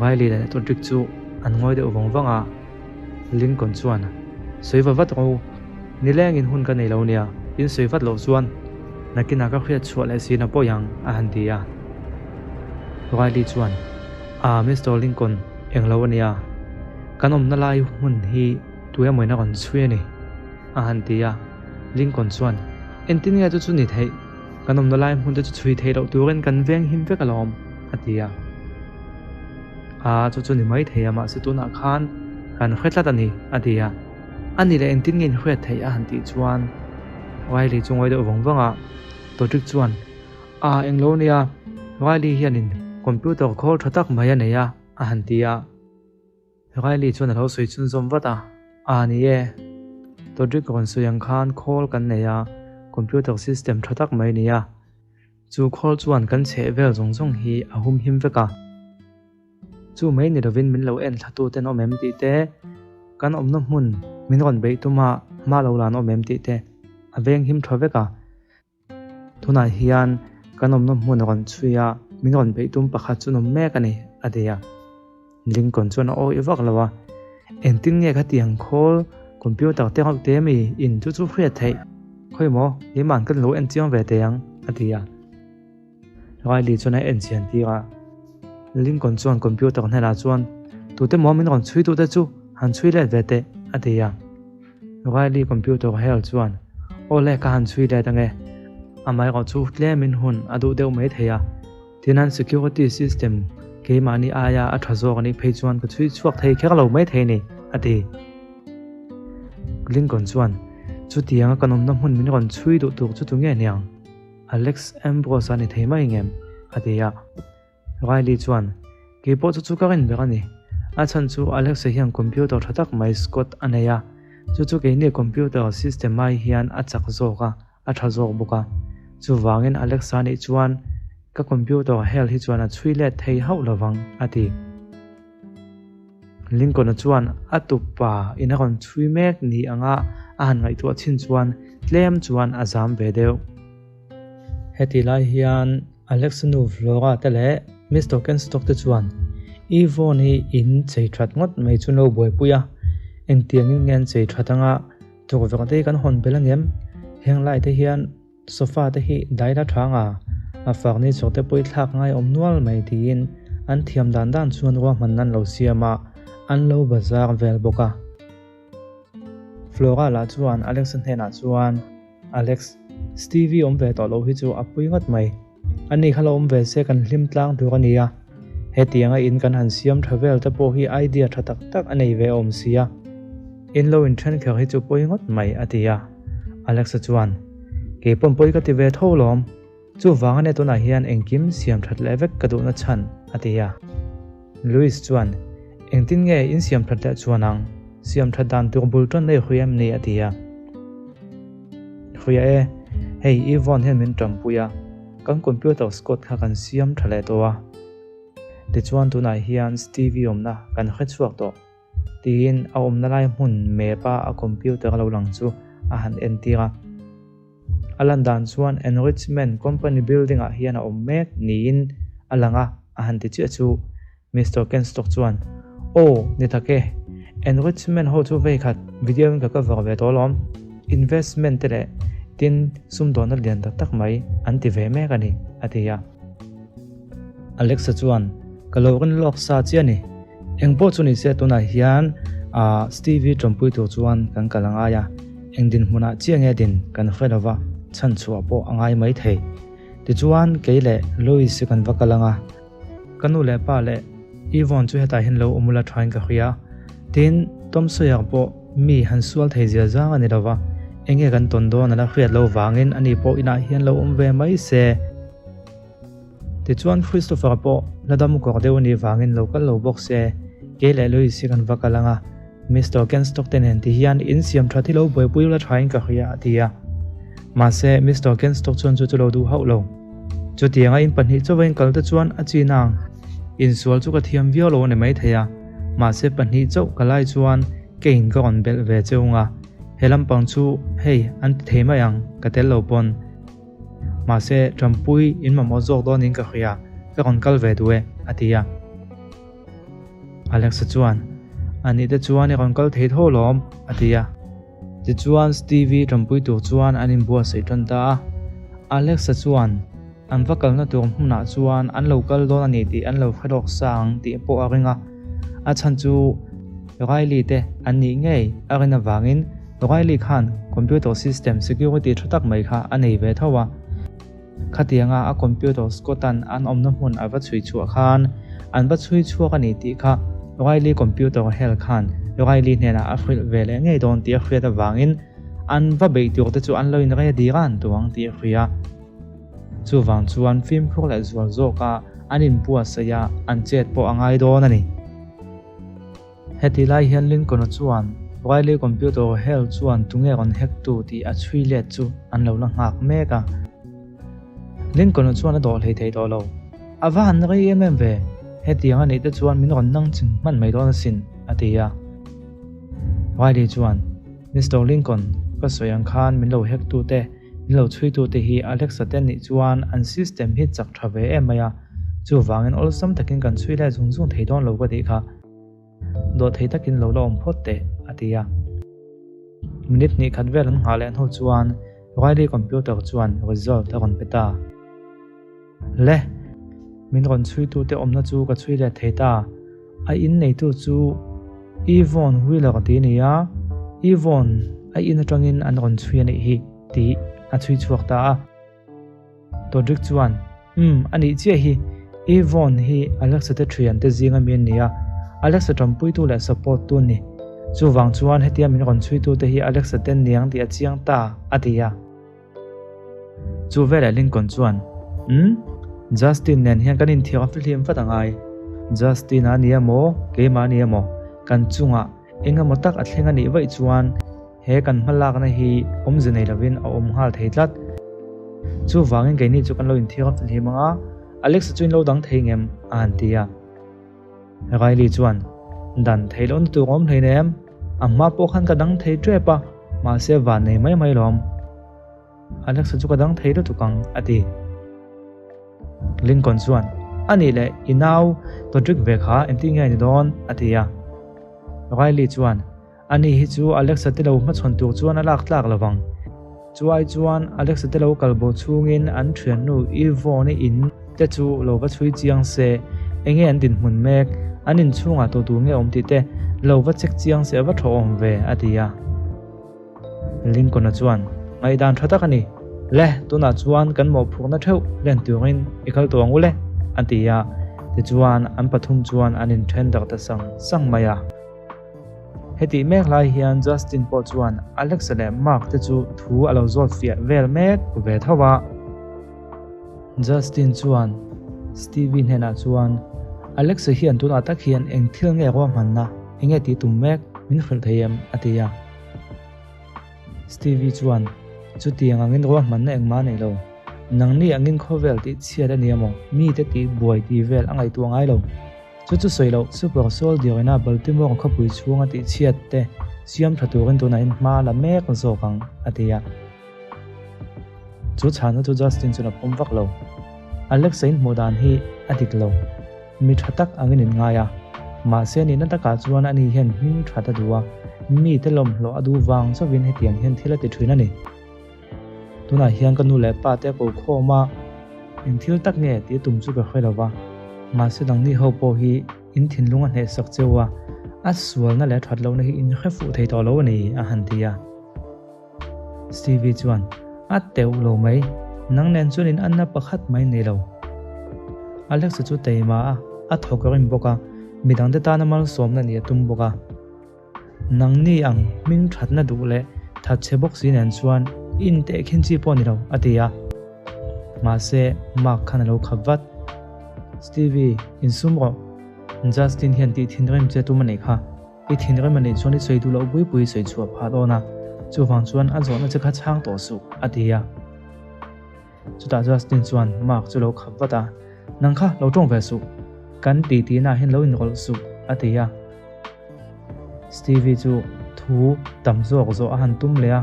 Riley leh Todrick chu an ngawi deuh vawng vang a. Lincoln chuan, Sawi va vat rawh u, nilengin hun ka nei lo nia, in sawi vat loh chuan nakinah ka hriat chhuah leh sin a pawi ang, a han ti a. Riley chuan, Ah, Mister Lincoln, englo a nia, kan awmna lai hmun hi tu emawin a rawn chhui a ni. A han ti a, Lincoln chuan, Engtin nge chu chu ni theih? Kan awmna lai hmun te chu chhui theih loh turin kan veng him vek alawm, a ti a. A, chu chu ni mai thei a, mahse tunah khan kan hre tlat a ni, a ti a. A ni leh engtin nge in hriat theih? a han tih chuan Riley chu ngawi deuh vawng vawng a. Todrick chuan, A, englo nia, Riley hianin computer khawl tha tak mai a nei a, a han ti a. Riley chuan a lo sawi chhunzawm vat a, A ni e, Todrick rawn sawi ang khan khawl kan nei a, computer system tha tak mai a ni a. Chu khawl chuan kan chheh vel zawng zawng hi a hum him vek a. Chu mai ni lovin min lo en thla ten awm em tih te, kan awmna hmun min rawn beih tuma hma lo lan awm em tih te a veng him tha vek a. Tunah hian kan awmna hmun a rawn chhui a, min rawn beih tum pakhat chu an awm mek a ni, a ti a. Lincoln chuan a awih vak lo a, Engtin nge khatiang khawl computer te reuh te mi in chu chu hriat theih? Khawi maw, keimah'n kan lo en chiang ve teh ang, a ti a. Riley chuan a en chian tir a. Lincoln chuan computer hnenah chuan, Tute maw min rawn chhui tute chu han chhui let ve teh, a ti a. Riley computer hel chuan, Aw le, ka han chhui let ange. Amaherawhchu tlemin hun a duh deuh mai thei a. Tin an security system keimahni aia a tha zawk anih phei chuan ka chhui chhuak thei kher lo mai thei ni, a ti. Lincoln chuan, Chutianga kan awmna hmun min rawn chhui duh tur chu tu nge niang? Alex Ambrose a ni thei mai ngem? a ti a. Riley chuan, Kei pawh chu chu ka rin ber a ni. A chhan chu Alex-a hian computer tha tak mai Scott a nei a, chu chu keini computer system ai hian a chak zawk a, a tha zawk bawk a. Chuvangin Alexa nih chuan ka computer hel hi chuan a chhui let thei hauh lovang, a ti. Lincoln-a chuan a tupa in a rawn chhui mek ni anga a han ngaihtuah chin chuan tlem chuan a zam ve deuh. Heti lai hian Alexa nu Flora te leh Mister Kenstock te chuan Yvonne hi in chei that ngawt mai chu an lo buaipui a, engtiangin nge an chei that anga Tukverh te hi kan hawn belh angem? Heng lai te hian sofa te hi dai la tha anga, a furniture te pawh i thlak ngai awm nual mai tiin an thiam dan dan chuan ruahmanna an lo siam a, an lo bazar vel bawk a. Flora lah chuan Alex-a hnenah chuan, Alex, Stevie awm ve tawh loh hi chu a pui ngawt mai. Ani kha lo awm ve se kan hlim tlang tur a nia. Hetianga in kan han siam tha vel te pawh hi idea tha tak tak a nei ve awm sia. In lo inthen kher hi chu pawi ngawt mai a ti a. Alexa chuan, Kei pawn pawi ka ti ve tho lawm. Chuvang ania tunah hian engkim siam that leh vek ka duhna chhan a ti a. Louis chuan, Engtin nge in siam that leh chuan ang? Siam that dan tur bul tan nei hui em ni? a ti a. Hria e, hei Yvonne hian min tanpui a, kan computer Scott kha kan siam tha leh tawh a. Tichuan tunah hian Stevie awmna kan hre chhuak tawh. Tiin a awmna lai hmun map a a computer a lo lang chu a han entir a. A lan dan chuan Enrichment Company building ah hian a awm mek niin a lang a, a han ti chiah chu Mister Kenstock chuan, Aw, ni tak e. Enrichment ho chu vei khat video in ka cover ve tawh alawm. Investment te leh tin sumdawnna lian tak tak mai an ti ve mek a ni, a ti a. Alexa chuan, Ka lo rin lawk sa chiah a ni. Engpawh chu ni se tunah hian Stevie tawmpui tur chuan kan kal a ngai a, eng dinhmunah chiah nge din kan hre lova, chhan chhuah pawh a ngai mai thei. Tichuan kei leh Louis hi kan va kal ang a, ka nu leh pa leh Yvonne chu hetah hian lo awm ula thain ka hria. Tin, Tom Sawyer pawh mi han sual thei zia zang a ni lova, enge kan tawn dawn a la hriat lo vangin ani pawh inah hian lo awm ve mai se. Tichuan Christopher pawh la dam kawr deuh a nih vangin lo kal lo bawk se, kei leh Louis hi kan va kal ang a, Mister Kenstock te nen ti hian in siam tha thi lo buaipui la thain ka hria a ti a. Mahse Mister Kenstock chuan chu chu lo duh hauh lo. Chutianga in pahnih chauha in kal te chuan a chin ang. Insual chu ka thiam viau lo a ni maithei a, mahse pahnih chauh ka lai chuan keiin ka rawn belh ve cheu nga, he lampang chu hei an ti thei mai ang, ka tel lo pawn. Mahse, Ṭampui in mamawh zawk dawnin ka hria, ka rawn kal ve duh e, a ti a. Alexa chuan, A nih te chuan i rawn kal thei tho lawm, a ti a. Tichuan, Stevie ṭampui tur chuan an inbuatsaih ṭan ta a. Alexa chuan, An va kalna tur hmunah chuan an lo kal dawn a ni tih an lo hre lawk sa ang tih pawh a ring a. A chhan chu Riley te an nih ngei a rin avangin Riley khan computer system security tha tak mai kha a nei ve tho a. Khatianga a computer Scott-a'n an awmna hmun a va chhui chhuah khan an va chhui chhuak a ni tih kha Riley computer hel khan Riley hnenah a hrilh ve leh ngei dawn tih a hriat avangin an va beih tur te chu an lo inrei a dir a an tuang tih a hria. Chuvang chuan fimkhur leh zual zawka an inbuatsaih a an chet pawh a ngai dawn a ni. Heti lai hian Lincoln-a chuan Riley computer hel chuan tunge rawn hack tu tih a chhui let chu an lo la nghak mek a. Lincoln-a chuan a dawh hlei thei tawh lo. A va han rei em em ve, hetiang a nih te chuan min rawn nang ching hman mai dawn asin, a ti a. Riley chuan, Mister Lincoln, ka sawi ang khan min lo hack tu te, min lo chhui tu te hi Alexa te nih chuan an system hi chak tha ve em mai a, chuvangin awlsam takin kan chhui lai zung zung thei dawn lo ka tih kha. Dawh thei takin lo la awm phawt teh, a ti a. Minute hnih khat vel an nghah leh hnu chuan Riley computer chuan result a rawn pe ta. Le! Min rawn chhuitute awmna chu ka chhui let thei ta. A in neitu chu Yvonne Wheeler tih a ni a, Yvonne a in atangin an rawn chhui a nih hi tih a chhui chhuak ta a. Todrick chuan, Umm, a nih chiah hi, Yvonne hi Alexa te thiante zinga mi a ni a, Alexa tanpuitu leh support tu a ni. Chuvang chuan hetia min rawn chhuitute hi Alexa te niang tih a chiang ta, a ti a. Chu veleh Lincoln chuan, Umm, Justin nen hian kan inthiam a fihlim vat a ngai. Justin a ni emaw, keimah a ni emaw, kan chungah eng emaw tak a thleng a nih vaih chuan he kan hmalakna hi awmze nei lovin a awm nghal thei tlat. Chuvangin keini chu kan lo inthiam a fihlim ang a, Alexa chu in lo dang thei ngem? a han ti a. Riley chuan, Dan theih lohna tur awm hlei nem, a hma pawh khan ka dang thei tep a, mahse van nei mai mai lawm. Alexa chu ka dang thei lutuk ang, a ti. Lincoln chuan, A nih leh, i nau Todrick ve kha engtin nge a ni dawn? a ti a. Riley chuan, Ani hi chu Alexa te lo hmachhawn tur chuan a lak tlak lo vang. Chu ai chuan Alexa te lo kal bo chhungin an thiannu Yvonne-i in te chu lo va chhui chiang se, enge an dinhmun mek, an inchhungah tu tu nge awm tih te lo va check chiang se a va tha awm ve, a ti a. Lincoln-a chuan, Ngaihdan tha tak a ni. Le, tunah chuan kan mawhphurhna theuh len turin i kal tawh ang u le, a ti a. Tichuan an pathum chuan an inthen darh ta sang sang mai a. Hetih mek lai hian Justin pawh chuan Alexa leh Mark te chu thu a lo zawt fiah vel mek ve tho a. Justin chuan Stevie hnenah chuan, Alexa hian tunah tak hian eng thil nge ruahmanna, eng nge tih tum mek min hrilh thei em? a ti a. Stevie chuan, Chutiang angin ruahmanna engmah a nei lo. Nangni angin khawvel tih chhiat a ni emaw, mite tih buai tih vel a ngaihtuah ngai lo. Chu chu sawi loh, Super Soldier ina Baltimore khawpui chhunga tihchhiat te siam tha turin tunah in hma la mek zawk ang, a ti a. Chu chhanna chu Justin chuan a pawm vak lo. Alexa in hmuh dan hi a dik lo. Mi tha tak angin in ngai a. Mahse nihna takah chuan ani hian hming that a duh a, mite lawmhlawh a duh vang chauhin hetiang hian thil a ti thin a ni. Tunah hian ka nu leh pa te a ko khawm a, eng thil tak nge tih a tum chu ka hre lo va, mahse nangni ho pawh hi in thinlung a hnehsak cheu a, a sualna leh a that lohna hi in hre fuh thei tawh lo a ni, a han ti a. Stevie chuan, A teuh lo mai, nang nen chuan in anna pakhat mai nei lo. Alexa chu teima a, a thawk rim bawk a, midangte tana malsawmna nih a tum bawk a. Nangni ang hming thatna duh leh thatchhe bawk si nen chuan in tehkhin chi pawh a ni lo, a ti a. Mahse, Mark khan a lo khap vat. Stevie, insum rawh. Justin hian tih thinrim che tum a nih kha. I thinrim a nih chuan i sawi duh loh pui pui sawi chhuah phah dawn a, chuvang chuan a zawhna che kha chhang tawh suh, a ti a. Chutah Justin chuan Mark chu lo khap vat a, Nang kha lo tawng ve suh, kan ti tihna hian lo inrawlh suh, a ti a. Stevie chu thu tam zawk zawh a han tum leh a,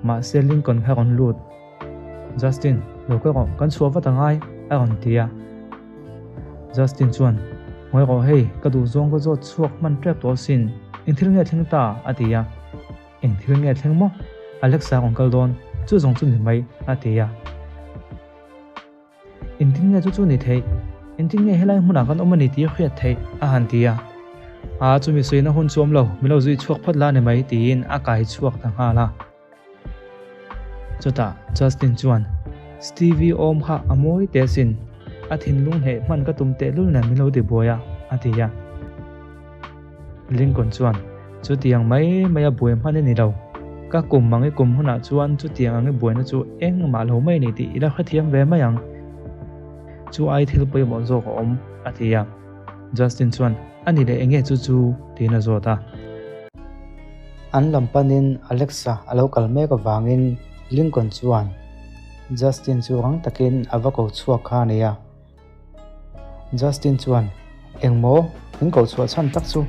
mahse Lincoln kha a rawn lut. Justin, lo kal rawh, kan chhuah vat a ngai, a rawn ti a. Justin chuan, Ngawi rawh hei, ka duhzawng ka zawt chhuak hman tep tawh asin, eng thil nge thleng ta? a ti a. Eng thil nge thleng maw? Alexa a rawn kal dawn, chu zawng chu ni mai, a ti a. Engtin nge chu chu ni theih? Engtin nge helai hmunah kan awm a ni tih a hriat theih? a han ti a. A, chumi suihna hun chu awm lo, min lo zui chhuak phawt la ni mai, tiin a kai chhuak ta nghal a. Chutah Justin chuan, Stevie awm kha a mawi teh asin, a thinlung hneh hman ka tum tehlul nen min lo ti buai a, a ti a. Lincoln chuan, Chutiang mai mai a buai hman i ni lo. Ka kum ang i kum hunah chuan chutiang ang i buaina chu engmah lo mai a ni tih i la hrethiam ve mai ang. Chu ai thil pawimawh zawk a awm, a ti a. Justin chuan, A ni leh enge chu chu? tiin a zawt a. An lam panin Alexa a lo kal mek avangin Lincoln chuan Justin chu rang takin a va ko chhuak kha a ni a. Justin chuan, Engmaw, min koh chhuah chhan tak chu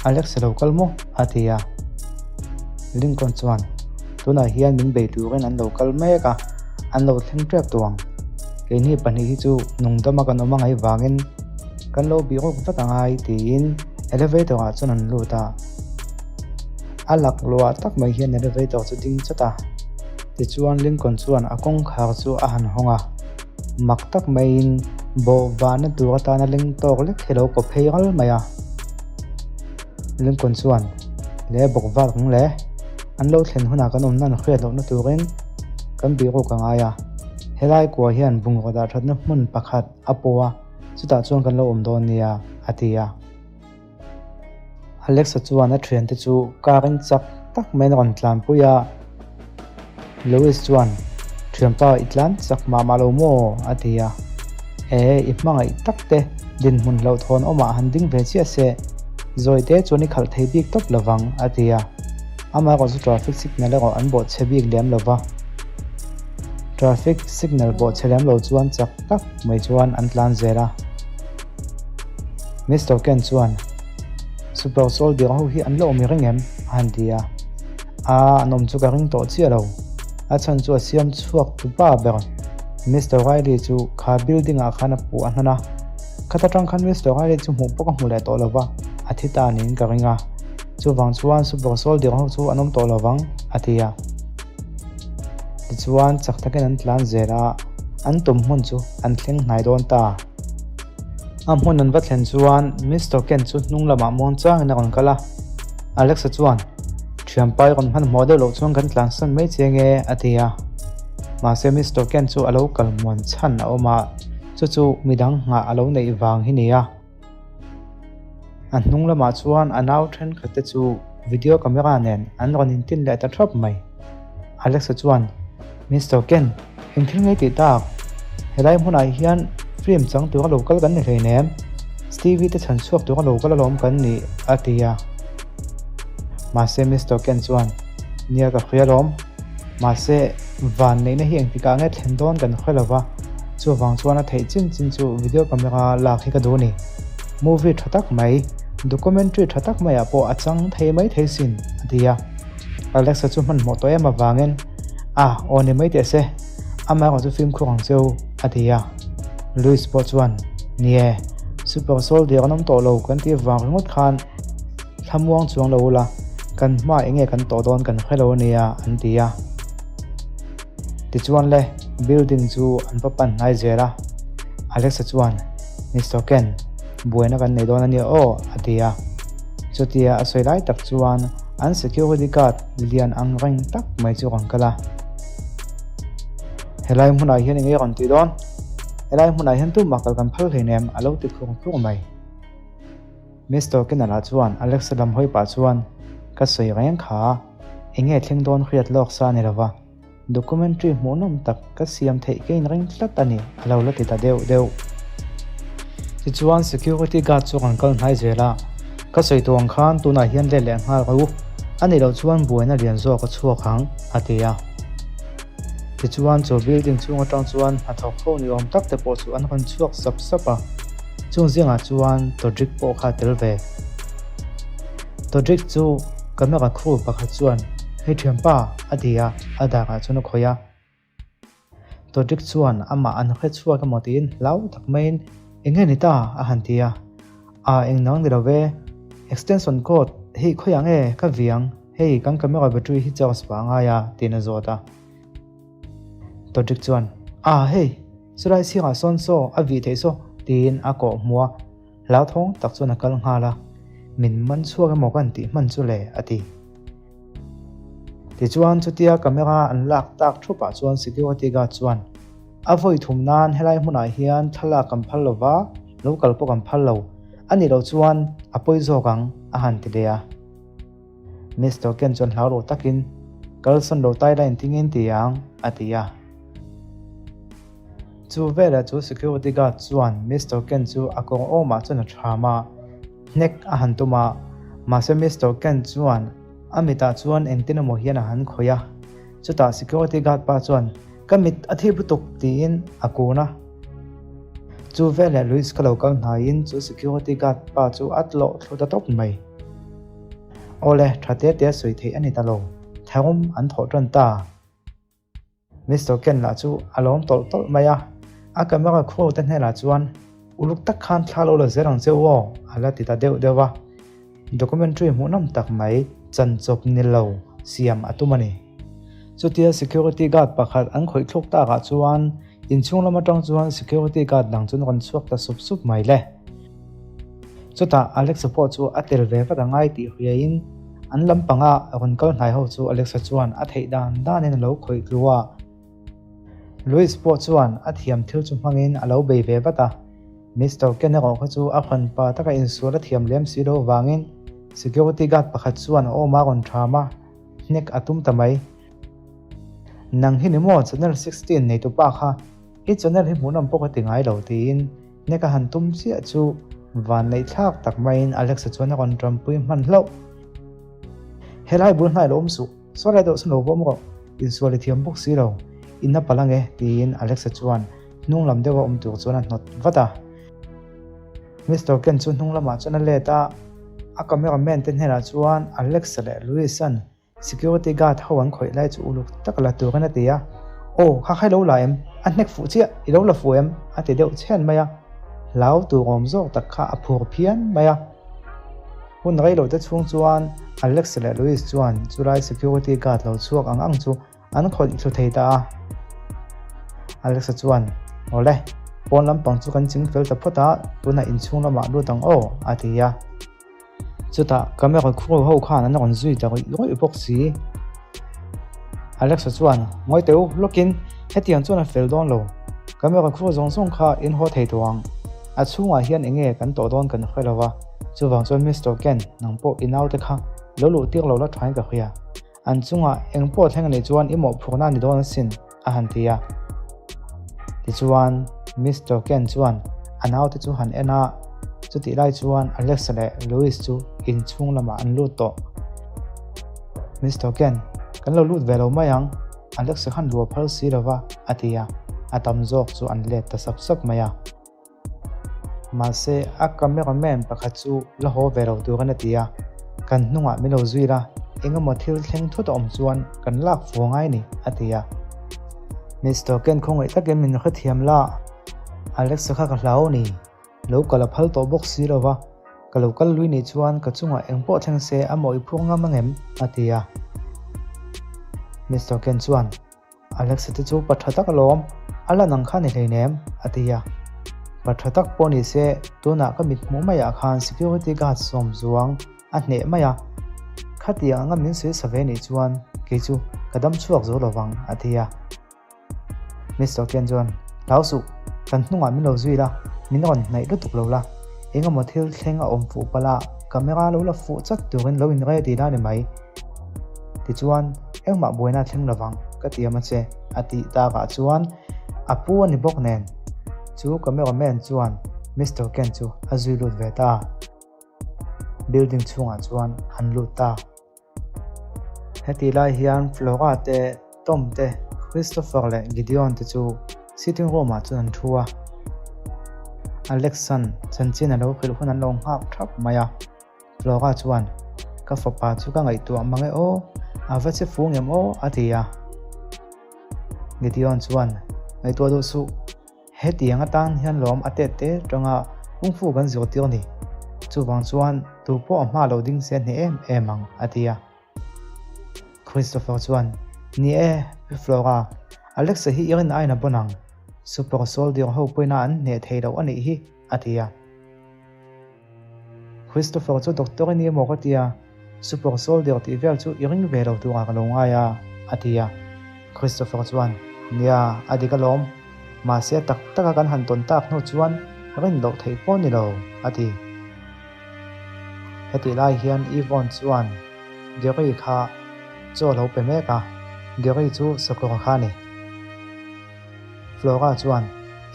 Alex a lo kal maw? a ti a. Lincoln chuan, Tunah hian min bei turin an lo kal mek a, an lo thleng tep tawh ang. Keini pahnih hi chu nungdama kan awm a ngaih vangin kan lo bih rawk vat angai tiin elevator ah chuan an lut a. A lak luah tak mai hian elevator chu ding chat a. Tichuan Lincoln chuan a kawngkhar chu a han hawng a, mak tak maiin bawh vahna tur atana leng tawk lek hi a lo kaw phei ral mai a. Lincoln chuan, Le bawk vak ang le, an lo thlen hunah kan awmna an hriat lohna turin kan bihruk a ngai a, helai kua hian bungraw dah thatna hmun pakhat a pawh a, chutah chuan kan lo awm dawn nia, a ti a. Alexa chuan a thiante chu car in chak tak maiin a rawn tlanpui a, Louis chuan, Thianpa i tlan chak mah mah lo maw? a ti a. E, i hmangaih tak te dinhmun hlauhthawn awmah han ding ve chiah se, zawi te chuan i khalh thei bik tawp lovang, a ti a. Amaherawh chu traffic signal erawh an bawhchhe bik lem lo va. Traffic signal bawhchhe lem lo chuan chak tak mai chuan an tlan zel a. Mister Ken chuan, Super Soldier ho hi an la awm i ring em? a han ti a. A, an awm chu ka ring tawh chiah lo. A chhan chu a siam chhuak tu pa ber Mister Riley chu kha building ah khan a puh a hnan a. Khat atang khan Mister Riley chu hmuh pawh ka hmu leh tawh lo va, a thi ta niin ka ring a. Chuvang chuan Super Soldier ho chu an awm tawh lo vang, a ti a. Tichuan chak takin an tlan zel a, an tum hmun chu an thleng hnai dawn ta. A hmun an va thlen chuan Mister Ken chu hnung lamah muang changin a rawn kal a. Alexa chuan, Thianpa i rawn hmanhmawh deuh loh chuan kan tlansan mai che nge? a ti a. Mahse Mister Ken chu a lo kal muan chhan a awm a, chu chu midang nghah a lo neih vang hi nia. A hnung lamah chuan a nau thenkhat te chu video camera nen an rawn intin leh ta thap mai. Alexa chuan, Mister Ken, eng thil ngei tih tak? Helai hmunah hian film chang tura lo kal kan ni hleinem, Stevie te chhan chhuak tura lo kal alawm kan ni, a ti a. Mahse Mister Ken chuan, Nia ka hria alawm, mahse van neihna hi engtikah nge thlen dawn kan hre lova, chuvang chuan a theih chin chin chu video camera lak hi ka duh a ni. Movie tha tak mai, documentary tha tak maiah pawh a chang thei mai thei sin, a ti a. Alexa chu hmanhmawh tawh em avangin, A, aw ni mai teh se, amaherawh chu fimkhur ang cheu, a ti a. Louis pawh chuan, Ni e, Super Soldier an awm tawh lo kan tih vang ringawt khan thlamuang chuang lo ula, kan hma eng nge kan tawh dawn kan hre lo a nia, an ti a. Tichuan le, building chu an va pan hnai zel a. Alexa chuan, Mister Ken, buaina kan nei dawn a nia aw, a ti a. Chutia a sawi lai tak chuan an security guard lian ang reng tak mai chu rawn kal a. Helai hmunah hian eng nge rawn tih dawn? Helai hmunah hian tumah kal kan phal hleinem, a lo ti khur khur mai. Mister Kenala chuan Alexa lam hawi pah chuan, Ka sawi reng kha, eng nge thleng dawn hriat lawk sa a ni lova. Documentary hmuhnawm tak ka siam theih ka inring tlat a ni, a lo la ti ta deuh deuh. Tichuan security guard chu kan kal hnai zel a, ka sawi tawh ang khan tunah hian let leh nghal rawh u, a nih loh chuan buaina lian zawk a chhuak ang, a ti a. Tichuan chu building chhung atang chuan hnathawk ho ni awm tak te pawh chu an rawn chhuak sap sap a, chung zingah chuan Todrick pawh kha a tel ve. Todrick chu camera crew pakhat chuan, Hei thianpa, a ti a, a darah chuan a khawih a. Todrick chuan amah an hre chhuak emaw tiin hlau tak maiin, Eng nge ni ta? a han ti a. A, eng nang ni lo ve. Extension cord hi khawiah nge ka viang? Hei, kan camera battery hi charge pah a ngai a, tiin a zawt a. Todrick chuan, A, hei, chulai chhingah sawn saw a vih theih saw, tiin a kawh hmu a. Hlauthawng tak chuan a kal nghal a, Min man chhuak emaw ka intih hman chu le, a ti. Tichuan chutia camera an lak tak thupah chuan security guard chuan, A vawi thum nan helai hmunah hian thlalak kan phal lo va, lo kal pawh kan phal lo, a nih loh chuan a pawi zawk ang, a han ti leh a. Mister Ken chuan hlau lo takin, Kalsan lo tai la intingin ti ang, a ti a. Chu velah chu security guard chuan Mister Ken chu a kawng awmah chuan a ṭham a, hnek a han tum a, mahse Mister Ken chuan a mitah chuan engtin emaw hian a han khawih a, chutah security guard pa chuan Ka mit a thip lutuk tiin a kun a. Chu veleh Louis ka lo kal hnaiin chu security guard pa chu a tlawh thlu ta tawp mai. Awle, ṭha te te sawi theih a ni ta lo, tharum an thawh ṭan ta. Mister Ken lah chu a lawm tawlh tawlh mai a, a camera crew te hnenah chuan uluk tak khan thla lo la zel ang che u aw a la ti ta deuh deuh a. Documentary hmuhnawm tak mai chanchawp ni lo siam a tum a ni. Chutia security guard pakhat an khawih thluk takah chuan inchhung lam atang chuan security guard dang chu an rawn chhuak ta sup sup mai le. Chutah Alexa pawh chu a tel ve vat a ngai tih hriain an lampanga rawn kal hnai ho chu Alexa chuan a theih dan danin a lo khawih tlu a. Louis pawh chuan a thiam thil chu hmangin a lo bei ve vat a. Mister Ken erawh kha chu a hranpa taka insual a thiam lem si lo vangin security guard pakhat chuan a awm a rawn ṭham a, hnek a tum ta mai. Nang hi ni maw channel 16 neitu pa kha, i channel hi hmuhnawm pawh ka ti ngai lo tiin hnek a han tum chiah chu vanneih thlak tak maiin Alexa chuan a rawn ṭampui hman hlauh. Helai bul hnai lo awm suh, saw lai deuh sawn lo vawm rawh, insual i thiam bawk si lo, in a palh ange tiin Alexa chuan hnung lam deuha awm tur chuan a hnawt vat a. Mister Ken chu hnung lamah chuan a let a, a camera man te hnenah chuan Alexa leh Louis-a'n security guard ho an khawih lai chu uluk tak la turin a ti a. Aw, kha kha i lo la em? A hnek fuh chiah, i lo la fuh em? a ti deuh chhen mai a. Hlau tur awm zawk tak kha a phur phian mai a. Hun rei lo te chhung chuan Alexa leh Louis chuan chulai security guard lo chhuak ang ang chu An khawih thlu thei ta a. Alexa chuan, Awle, pawn lampang chu kan ching fel ta phawt a, tunah inchhung lamah lut ang aw, a ti a. Chutah camera crew ho khan an rawn zui ta rawih rawih bawk si. Alexa chuan, Ngawi teh u, lawkin hetiang chuan a fel dawn lo. Camera crew zawng zawng kha in haw thei tawh ang. A chhungah hian eng nge kan tawh dawn kan hre lo va, chuvang chuan Mister Ken, nang pawh i naute kha lo luh tir lo la thain ka hria. An chungah eng pawh thleng a nih chuan i mawhphurhna a ni dawn asin, a han ti a. Tichuan, Mister Ken chuan a naute chu han en a, chutih lai chuan Alexa leh Louis chu inchhung lamah an lut tawh. Mister Ken, kan lo lut ve lo mai ang, Alexa khan luah phal si lo va, a ti a, a tam zawk chu an let ta sap sap mai a. Mahse, a cameraman pakhat chu la haw ve lo turin a ti a, Kan hnungah min lo zui la, eng emaw thil thleng thut a awm chuan kan lak fu ngai ni, a ti a. Mister Ken khawngaih takin min hrethiam la, Alexa kha ka hlau ni, lo kal a phal tawh bawk si lo va, ka lo kal lui nih chuan ka chungah eng pawh thleng se a mawh i phur ngam angem? a ti a. Mister Ken chuan, Alexa te chu pa tha tak alawm, a lan ang kha ni hleinem, a ti a. Pa tha tak pawh ni se, tunah ka mit hmuh maiah khan security guard sawm zuang a hneh mai a. Khatiang anga min sawi sa ve nih chuan kei chu ka dam chhuak zo lovang, a ti a. Mister Ken chuan, Hlau suh, kan hnungah min lo zui la, min rawn hnaih lutuk lo la, engemaw thil thleng a awm fuh palh a, camera lo la fuh chat turin lo in ready la ni mai. Tichuan, engmah buaina a thleng lovang, ka ti am a che, a tih takah chuan a pu a ni bawk nen. Chu cameraman chuan Mister Ken chu a zui lut ve ta. Building chhungah chuan an lut ta. Heti lai hian Flora te, Tom te, Christopher leh Gideon te chu sitting room ah chuan an thu a. Alex-a'n chanchin a lo hrilh hun an lo nghak thap mai a. Flora chuan, Ka fapa chu ka ngaihtuah mang e aw, a va che fu ngem aw, a ti a. Gideon chuan, Ngaihtuah duh suh, hetiang atan hian lawm a tet te tanga kung fu kan zirtir ni. Chuvang chuan tu pawh a hma lo ding se hneh em em ang, a ti a. Christopher chuan, Ni e, Pi Flora, Alexa hi i rin aiin a bawn ang. Super Soldier ho pawhin a an hneh thei loh a nih hi, a ti a. Christopher chu doctor i ni emaw ka ti a, super soldier tih vel chu i ring ve lo turah ka lo ngai a, a ti a. Christopher chuan, Nia, a dik alawm. Mahse tak taka kan han tawn tak hnu chuan rin loh theih pawh ni lo, a ti. Hetih lai hian Yvonne chuan Gary kha chaw a lo pe mek a, Gary chu sakawr kha a ni. Flora chuan,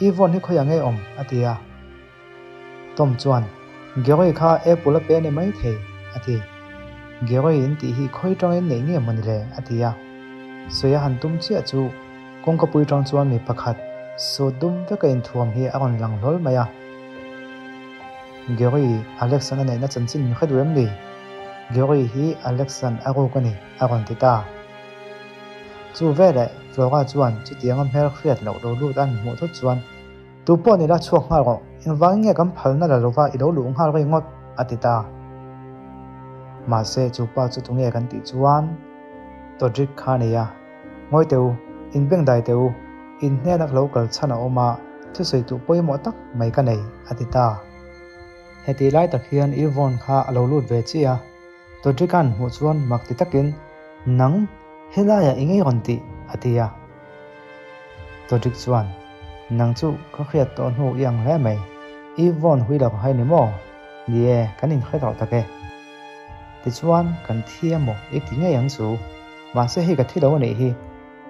Yvonne hi khawiah nge awm? a ti a. Tom chuan, Gary kha apple a pe a ni maithei, a ti. Gary in tih hi khawi tangin neih nge mawni le? a ti a. Sawi a han tum chiah chu kawngkapui tang chuan mi pakhat sut dum veka inthuam hi a rawn lang hlawl mai a. Gary, Alex-an a neihna chanchin min hre duh em ni? Gary hi Alex-an a ruk a ni, a rawn ti ta. Chu veleh Flora chuan chutianga hmel hriat loh lo lut a han hmuh thut chuan, Tu pawh ni la chhuak nghal rawh, engvangin nge kan phalna la lova i lo luh nghal rei ngawt? a ti ta. Mahse chu pa chu tunge kan tih chuan Todrick kha a nei a. Ngawi teh u, in beng dai teh u, in hnena ka lo kal chhan a awm a, thusawi duh pawimawh tak mai ka nei, a ti ta. Heti lai tak hian Yvonne kha a lo lut ve chiah a, Todrick-a'n hmuh chuan mak ti takin, Nang, helaiah i ngei rawn tih? a ti a. Todrick chuan, Nang chu ka hriat tawh hnu i ang hle mai, Yvonne hui lo hai ni maw? Ni e, kan inhre tawh tak e. Tichuan, kan thi emaw i ti ngei ang chu. Mahse hei ka thi lo a nih hi.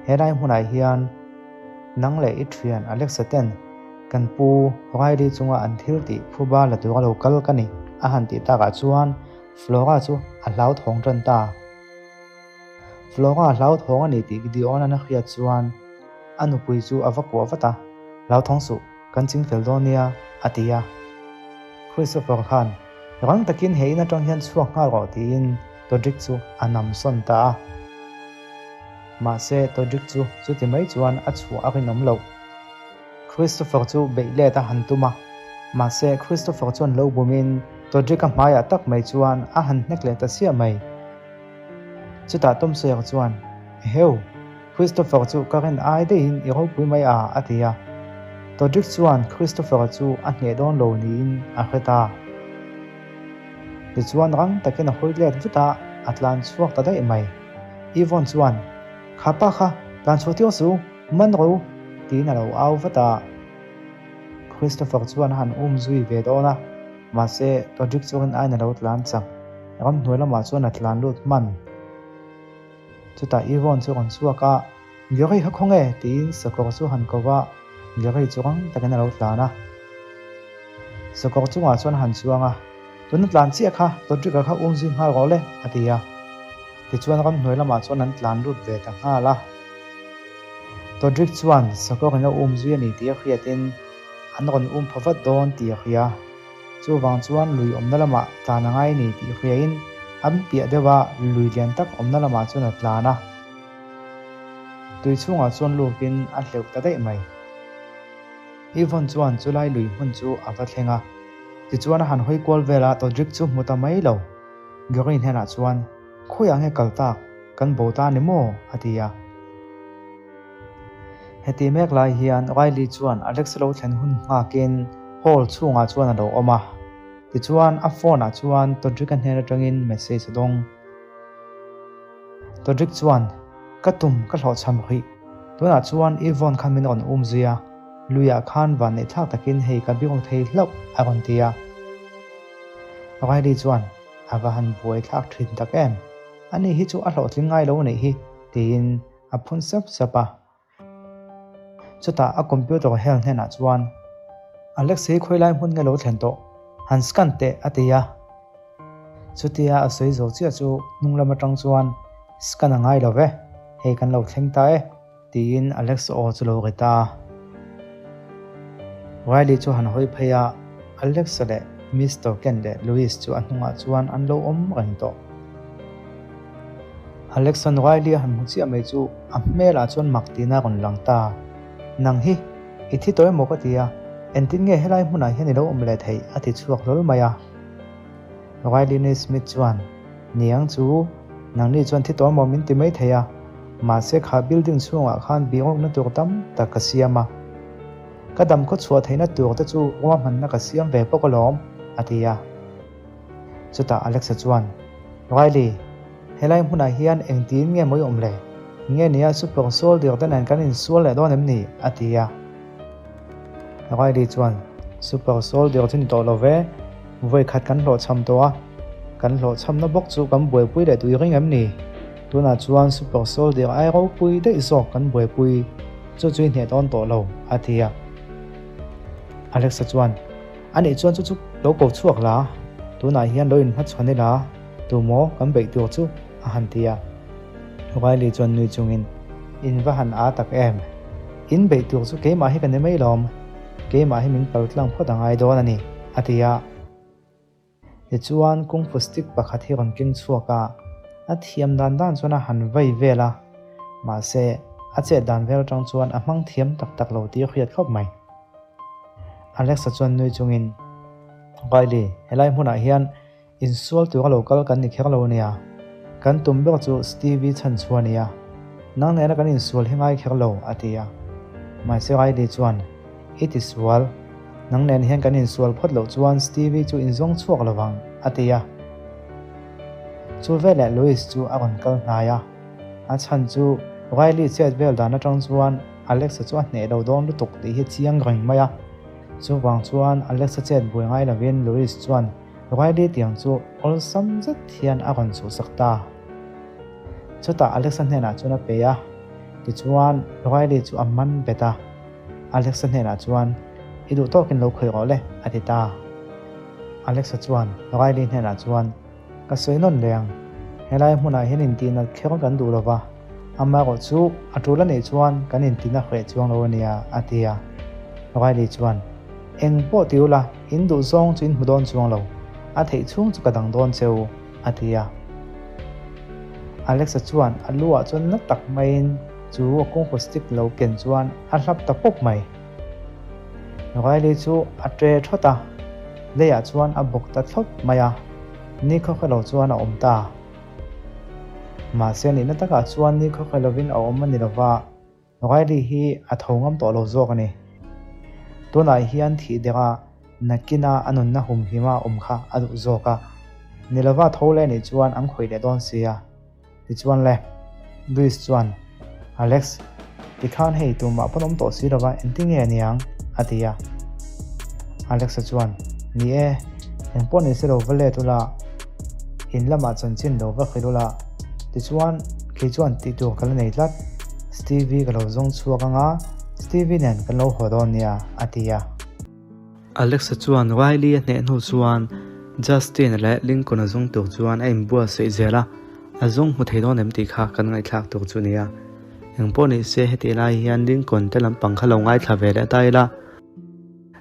Helai hmunah hian nang leh i thian Alexa ten kan pu Riley chunga an thil tih phuba la tura lo kal ka ni a han tih takah chuan Flora chu a hlauthawng tan ta. Flora hlauthawng a ni tih Gideon-a'n a hriat chuan a nupui chu a va kuah vat a, Hlauthawng suh, kan ching fel dawn nia, a ti a. Christopher khan rang takin he in atang hian chhuak nghal rawh tiin Todrick chu a nam sawn ta a. Mahse Todrick chu chuti mai chuan a chhuah a rinawm loh. Christopher chu beih let a han tum a, mahse Christopher chuan lo bumin Todrick-a hmaiah tak mai chuan a han hnek leh ta siah mai. Chutah Tom Sawyer chuan, Eheu! Christopher chu ka rin ai daihin i ropui mai a, a ti a. Todrick chuan Christopher chu a hneh dawn lo niin a hre ta. Tichuan rang takin a hawi let vut a, a tlan chhuak ta daih mai. Yvonne chuan, Kha pa kha, tlan chhuah tir su, man rawh u, tiin a lo au vat a. Christopher chuan a han um zui ve dawn a, mahse Todrick chu rin aiin a lo tlan chak. Ramhnuai lamah chuan a tlan lut hman. Chutah Yvonne chu a rawn chhuak a, Gary kha khawnge? tiin sakawr chu han ko va, Gary chu rang takin a lo tlan a. Sakawr chungah chuan a han chuang a, Tuna tlan chiah kha, Todrick-a kha um zui nghal rawh le, a ti a. Tichuan ramhnuai lamah chuan an tlan lut ve ta nghal a. Todrick chuan sakawrin a um zui a ni tih a hriatin an rawn um pha vat dawn tih a hria. Chuvang chuan lui awmna lamah tlan a ngai ni tih hriain an piah deuh a, lui lian tak awmna lamah chuan a tlan a. Tui chhungah chuan lukin a hleuh ta daih mai. Yvonne chuan chulai lui hmun chu a va thleng a, tichuan a han hawi kual vel a, Todrick chu hmu ta mai lo. Gary hnenah chuan, Khawiah nge kal tak, kan bo ta ni maw? a ti a. Heti mek lai hian Riley chuan Alex lo thlen hun nghakin hall chhungah chuan a lo awm a. Tichuan a phone ah chuan Todrick-a hnen atangin message a dawng. Todrick chuan, Ka tum ka hlawhchham rih. Tunah chuan Yvonne khan min rawn um zui a, luiah khan vanneih thlak takin hei ka biak thei hlauh a rawn ti a. Riley chuan, A va han buai thlak thin tak em? Ani hi chu a hlawhtling ngai lo anih hi, tiin a phun sap sap a. Chutah a computer hel hnenah chuan, Alex hi khawilai hmun nge lo thlen tawh? Han scan teh, a ti a. Chutia a sawi zo chiah chu hnung lam atang chuan, Scan a ngai lo ve, hei kan lo thleng ta e, tiin Alex aw chu lo ri ta a. Riley chu han hawi phei a, Alex leh Mister Ken leh Louis chu a hnungah chuan an lo awm reng tawh. Alexan Riley a han hmu chiah mai chu a hmelah chuan mak tihna a rawn lang ta. Nang hi, i thi tawh emaw ka ti a, engtin nge helai hmunah hian i lo awm leh theih? a ti chhuak hlawl mai a. Riley nui Smith chuan, Niang chu, nangni chuan thi tawh emaw min ti mai thei a, mahse kha building chhungah khan bihrukna tur tam tak ka siam a. Ka dam khaw chhuah theihna tur te chu ruahmanna ka siam ve bawk alawm, a ti a. Chutah Alexa chuan, Riley, helai hmunah hian engtiin nge mawi awm le? Nge nia super soldier te nen kan insual leh dawn em ni? a ti a. Riley chuan, Super soldier chu ni tawh lo ve, vawi khat kan hlawhchham tawh a, kan hlawhchhamna bawk chu kan buaipui leh tui ring em ni? Tunah chuan super soldier ai ropui daih zawk kan buaipui, chu chu i hneh dawn tawh lo, a ti a. Alexa chuan, A nih chuan chu chu lo ko chhuak la, tunah hian lo inhmachhawn ila, tu maw kan beih tur chu? a han ti a. Riley chuan nui chungin, In va han aa tak em? In beih tur chu keimah hi ka ni mai lawm, keimah hi min pal tlang phawt a ngai dawn a ni, a ti a. Tichuan kung fu stick pakhat hi rawn keng chhuak a, a thiam dan dan chuan a han vai vel a, mahse a chet dan vel atang chuan a hmang thiam tak tak lo tih a hriat khawp mai. Alexa chuan nui chungin, Riley, helai hmunah hian insual tura lo kal kan ni kher lo ania. Kan tum ber chu Stevie chhan chhuah ania. Nang nena kan insual hi ngai kher lo, a ti a. Mahse Riley chuan, I ti sual. Nang nen hian kan insual phawt loh chuan Stevie chu inzawng chhuak lo vang, a ti a. Chu veleh Louis chu a rawn kal hnai a. A chhan chu Riley chet vel dan atang chuan Alex-a chu a hneh lo dawn lutuk tih hi chiang reng mai a. Chuvang chuan Alex-a chet buai ngai lovin Louis chuan Riley tiang chu awlsam zet hian a rawn chhuhsak ta. Chutah Alexa hnenah chuan a pe a, tichuan Riley chu a man bet a. Alexa hnenah chuan, I duh tawkin lo khawih rawh le, a ti ta. Alexa chuan Riley hnenah chuan, Ka sawi nawn leh ang, helai hmunah hian intihna kher kan duh lo va, amaherawh chu a tul a neih chuan kan intihna hreh chuang lo a nia, a ti a. Riley chuan, Eng pawh ti ula, in duh zawng chu in hmu dawn chuang lo, a theih chhung chu ka dang dawn che u, a ti a. Alexa chuan a lu ah chuan na tak maiin chu a kungfu stick lo ken chuan a hlap ta pawp mai. Riley chu a tre thawt a, leiah chuan a bawk ta thlawp mai a, nikhaw hre lo chuan a awm ta. Mahse nihna takah chuan nikhaw hre lovin a awm a ni lova, Riley hi a tho ngam tawh lo zawk a ni. Tunah hian thih deuh a nakina a nunna humhima awm kha a duh zawk a. Ni lova tho leh nih chuan an khawih leh dawn sia. Tichuan le, Luis chuan, Alex, tikhan hei tumah pawn awm tawh si lova engtin nge aniang? a ti a. Alex-a chuan, Ni e, engpawh ni se lo va let ula, in lamah chanchin lo va hrilh ula, tichuan kei chuan tih tur ka la nei tlat, Stevie ka lo zawng chhuak anga Stevie nen kan lo haw dawn nia, a ti a. Alexa chuan Riley a hneh hnu chuan Justin leh Lincoln a zawng tur chuan a inbuatsaih zel a, a zawng hmu thei dawn em tih kha kan ngaihthlak tur chu nia. Engpawh ni se hetih lai hian Lincoln te lampang kha lo ngaithla ve leh ta ila.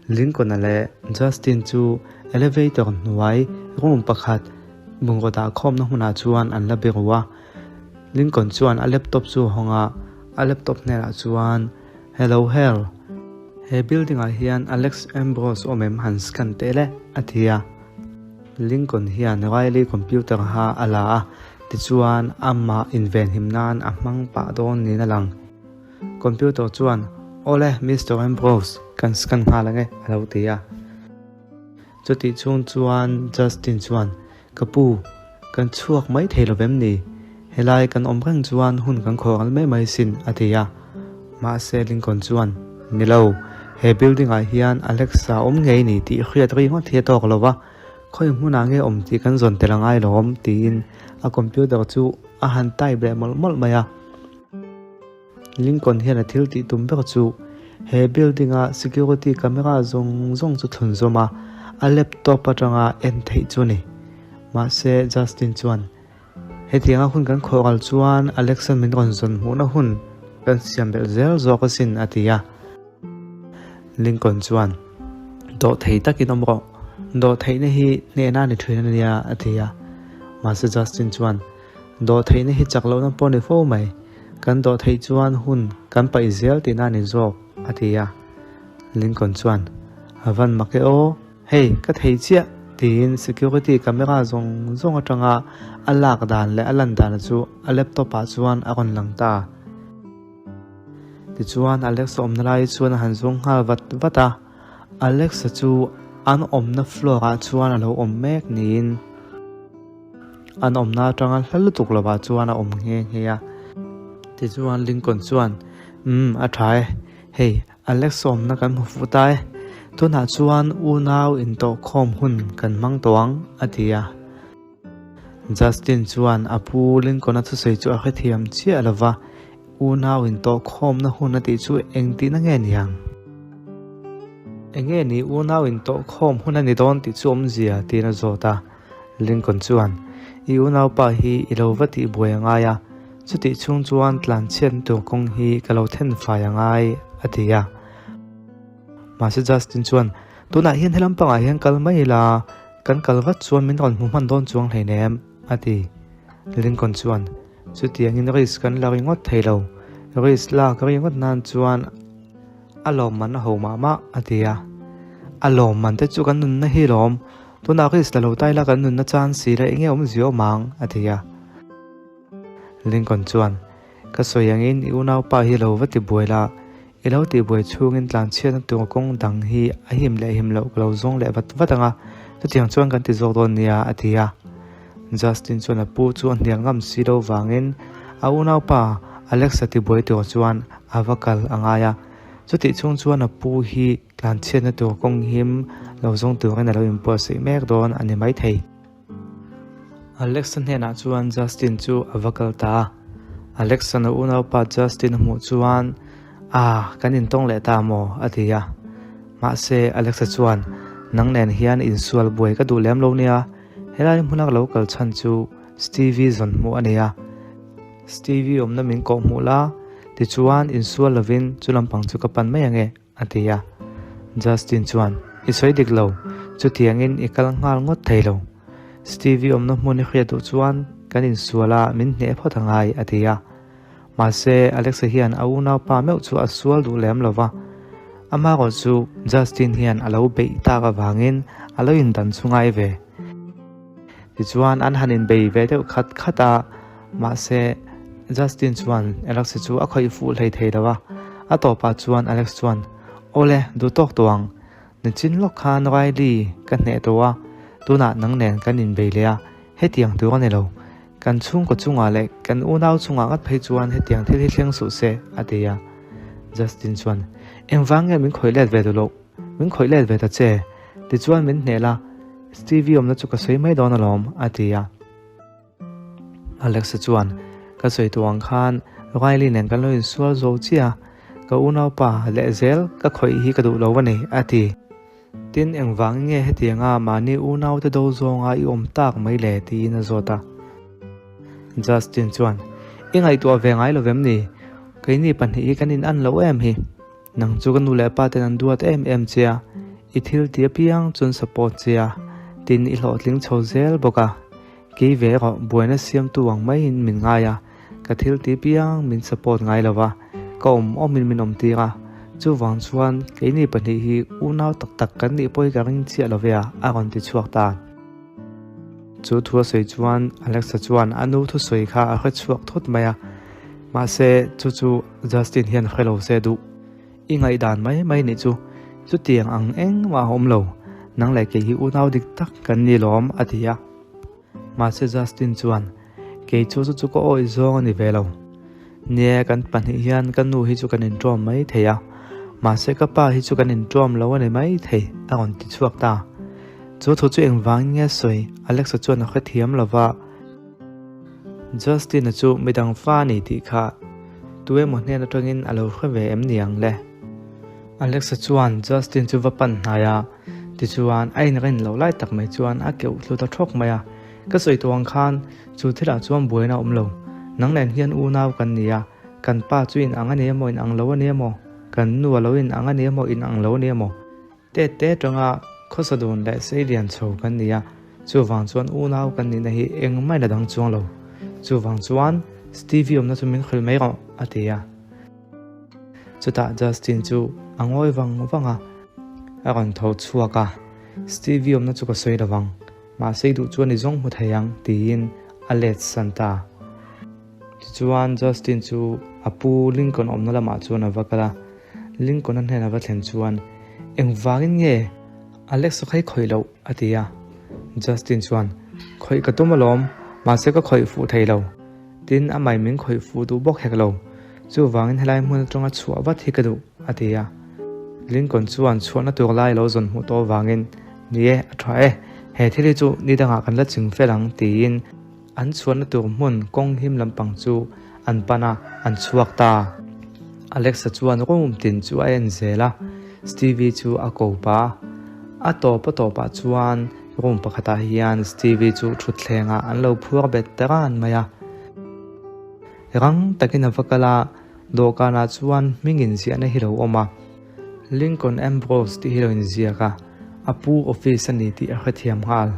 Lincoln-a leh Justin chu elevator hnuai room pakhat bungraw dah khawmna hmunah chuan an la be ru a. Lincoln chuan a laptop chu a hawng a, a laptop hnenah chuan, Hello Hell, he building ah hian Alex Ambrose awm em han scan teh le? a ti a. Lincoln hian Riley computer ha a la a, tichuan amah invenhim nan a hmang pah dawn niin a lang. Computer chuan, Awle, Mister Ambrose, kan scan nghal ang e, a lo ti a. Chutih chhung chuan Justin chuan, Ka pu, kan chhuak mai thei lo vem ni? Helai kan awm reng chuan hun kan khawh al mai mai sin, a ti a. Mahse Lincoln chuan, Ni lo, he building ah hian Alexa awm ngei ni tih hriat ringawt hi a tawk lo va, khawi hmunah nge awm tih kan zawn tel a ngai lo awm, tiin a computer chu a han type leh mawlh mawlh mai a. Lincoln hian a thil tih tum ber chu he building a security camera zawng zawng chu thlun zawm a, a laptop atanga en theih chu a ni. Mahse Justin chuan, Hetianga hun kan khawh ral chuan Alexa min rawn zawn hmuhna hun kan siam belh zel zawk asin a ti a. Lincoln chuan, Dawhthei takin awm rawh, dawhtheihna hi hnehna a ni thin a nia a ti a. Mahse Justin chuan, Dawhtheihna hi chak lohna pawh ni fo mai, kan dawhtheih chuan hun kan paih zel tihna a ni zawk, a ti a. Lincoln chuan, A van mak e aw, hei ka thei chiah, tiin security camera zawng zawng atanga a lak dan leh a lan dan chu a laptop ah chuan a rawn lang ta. Tichuan Alex awmna lai chuan a han zawng nghal vat vat a, Alex-a chu an awmna floor ah chuan a lo awm mek niin. An awmna atanga hla lutuk lovah chuan a awm nghe nghe a. Tichuan Lincoln chuan, Umm, a tha e. Hei, Alex awmna kan hmu fuh ta e. Tunah chuan unau intawhkhawm hun kan hmang tawh ang, a ti a. Justin chuan a pu Lincoln-a thusawi chu a hrethiam chiah lo va, Unau intawhkhawmna hun a tih chu engtihna nge ni ang? Enge ni unau intawhkhawm hun a ni dawn tih chu awmzia? tiin a zawt a. Lincoln chuan, I unaupa hi i lo va tih buai a ngai a, chutih chhung chuan tlanchhiatna tur kawng hi ka lo then fai a ngai, a ti a. Mahse Justin chuan, Tunah hian helam pangah hian kal mai ila, kan kal vat chuan min rawn hmu hman dawn chuang hleinem, a ti. Lincoln chuan, Chutiangin risk kan la ringawt thei lo, risk lak ringawt nan chuan a lawmman a ho mah mah, a ti a. A lawmman te chu kan nunna hi lawm, tunah risk la lo ta ila kan nunna chan si la enge awm zia awm ang, a ti a. Lincoln chuan, Ka sawi angin i unaupa hi lo va ti buai la, i lo tih buai chhungin tlanchhiatna tur kawng dang hi a him leh him loh ka lo zawng leh vat vat ang a, chutiang chuan kan ti zawk dawn nia, a ti a. Justin chuan a pu chu a hnial ngam si lo vangin a unaupa Alexa ti buai tur chuan a va kal a ngai a, chutih chhung chuan a pu hi tlanchhiatna tur kawng him lo zawng turin a lo inbuatsaih mek dawn a ni maithei. Alexa hnenah chuan Justin chu a va kal ta a. Alexa na unaupa Justin a hmuh chuan, Ah, kan intawng leh ta maw? a ti a. Mahse, Alexa chuan, Nang nen hian insual buai ka duh lem lo nia, helai hmuna ka lo kal chhan chu Stevie zawn hmuh a nei a. Stevie awmna min kawh hmuh la, tichuan insual lovin chu lampang chu ka pan mai ange. A ti a. Justin chuan, I sawi dik lo, chutiangin i kal nghal ngawt thei lo. Stevie awmna hmun i hriat duh chuan kan insual a, min hneh phawt a ngai, a ti a. Mahse, Alexa hian a unaupa meuh chu a sual duh lem lo va. Amaherawh chu Justin hian a lo beih tak avangin a lo indan chu ngai ve. Tichuan, an han inbei ve deuh khat khat a, mahse, Justin chuan Alex chu a khawih fuh hlei thei lo a. A tawpah chuan Alex chuan, Awle, duh tawk tawh ang. Nichin lawk khan Riley ka hneh tawh a, tunah nang nen kan inbei leh a, hetiang tur a ni lo. Kan chhungkaw chungah leh kan unau chungah ngat phei chuan hetiang thil hi thleng suh se, a ti a. Justin chuan, Engvang nge min khawih let ve duh loh? Min khawih let ve ta che. Tichuan min hneh la, Stevie awmna chu ka sawi mai dawn alawm, a ti a. Alexa chuan, Ka sawi tawh ang khan Riley nen kan lo insual zo chiah a, ka unaupa lehzel ka khawih hi ka duh lo a ni, a ti. Tin, engvangin nge hetianga mahni unaute do zawnga i awm tak mai le? tiin a zawt a. Justin chuan, I ngaihtuah ve ngai lo vem ni? Keini pahnih hi kan in-an lo em hi? Nang chu ka nu leh pa ten an duat em em che a, i thil ti apiang chuan support che a, tin i hlawhtling chho zel bawk a. Kei ve erawh buaina siamtu ang maiin min ngai a, ka thil ti apiang min support ngai lo va, ka awm awmin min awm tir a. Chuvang chuan keini pahnih hi unau tak tak kan nih pawh hi ka ring chiah lo ve a, a rawn ti chhuak ta. Chu thu a sawi chuan Alexa chuan a nu thusawi kha a hre chhuak thut mai a, mahse chu chu Justin hian hre lo se duh. I ngaihdan mai mai nih chu chutiang ang engmah a awm lo, nang leh kei hi unau dik tak kan ni lawm a ti a. Mahse Justin chuan kei chu chu chu ka awih zawng a ni ve lo. Nia kan pahnih hian ka nu hi chu kan inṭawm mai thei a, mahse ka pa hi chu kan inṭawm lo a ni mai thei a rawn ti chhuak ta. Chu thu chu engvangin nge sawi Alexa chuan a hrethiam lo va. Justin-a chu midang fa a ni tih kha tu emaw hnen atangin a lo hre ve em ni ang le? Alexa chuan Justin chu va pan hnai a, tichuan a inrin loh lai tak mai chuan a keuh thlu ta thawk mai a. Ka sawi tawh ang khan chu thilah chuan buaina a awm lo. Nang nen hian unau kan ni a, kan pa chu in ang a ni emaw in ang lo a ni emaw, kan nu a lo in ang a ni emaw in ang lo a ni emaw, tet te atanga khawsa dun leh sei lian chho kan ni a, chuvang chuan unau kan nihna hi engmah in a dang chuang lo. Chuvang chuan Stevie awmna chu min hrilh mai rawh, a ti a. Chutah Justin chu a ngawi vang vang a, a rawn tho chhuak a, Stevie awmna chu ka sawi lo vang. Mahse i duh chuan i zawng hmu thei ang, tiin a let san ta. Tichuan Justin chu a pu Lincoln awmna lamah chuan a va kal a. Lincoln-a hnen a va thlen chuan, Engvangin nge Alex-a kha i khawih loh? a ti a. Justin chuan, Khawih ka tum alawm, mahse ka khawih fuh thei lo. Tin, a mai min khawih fuh duh bawk hek lo. Chuvangin helai hmun atanga chhuah vat hi ka duh, a ti a. Lincoln chuan chhuahna tur lai lo zawn hmuh tawh avangin, Ni e, a tha e, he thil hi chu ni dangah kan la ching fel ang, tiin an chhuahna tur hmun kawng him lampang chu an pan a, an chhuak ta. Alexa chuan room tin chu a en zel a, Stevie chu a ko pah a. A tawp a tawpah chuan room pakhatah hian Stevie chu thutthlengah an lo phuar bet ta ran mai a. Rang takin a va kal a, dawhkanah chuan hming inziahna hi lo awm a. Lincoln Ambrose tih hi lo inziak a, a pu office a ni tih a hrethiam nghal.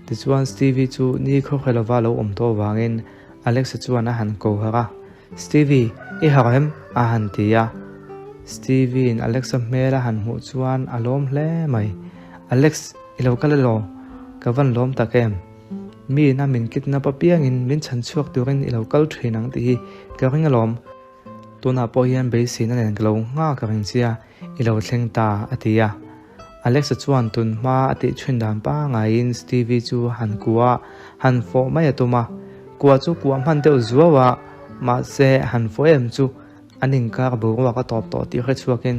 Tichuan Stevie chu ni khawkhe lova lo awm tawh avangin Alexa chuan a han ko harh a, Stevie, i harh em? a han ti a. Stevie-in Alexa hmel a han hmuh chuan a lawm hle mai. Alex, i lo kal elaw? Ka van lawm tak em? Mi ina min kidnap apiangin min chhan chhuak turin i lo kal thin ang tih hi ka ring alawm. Tunah pawh hian beiseina nen ka lo nghak reng che a, i lo thleng ta, a ti a. Alexa chuan tun hma a tih thin dan pangaiin Stevie chu han kuah a, han fawh mai a tum a. Kuah chu kuah hman deuh zuau a, mahse han fawh em chu an inkar boruak a tawp tawh tih hre chhuakin,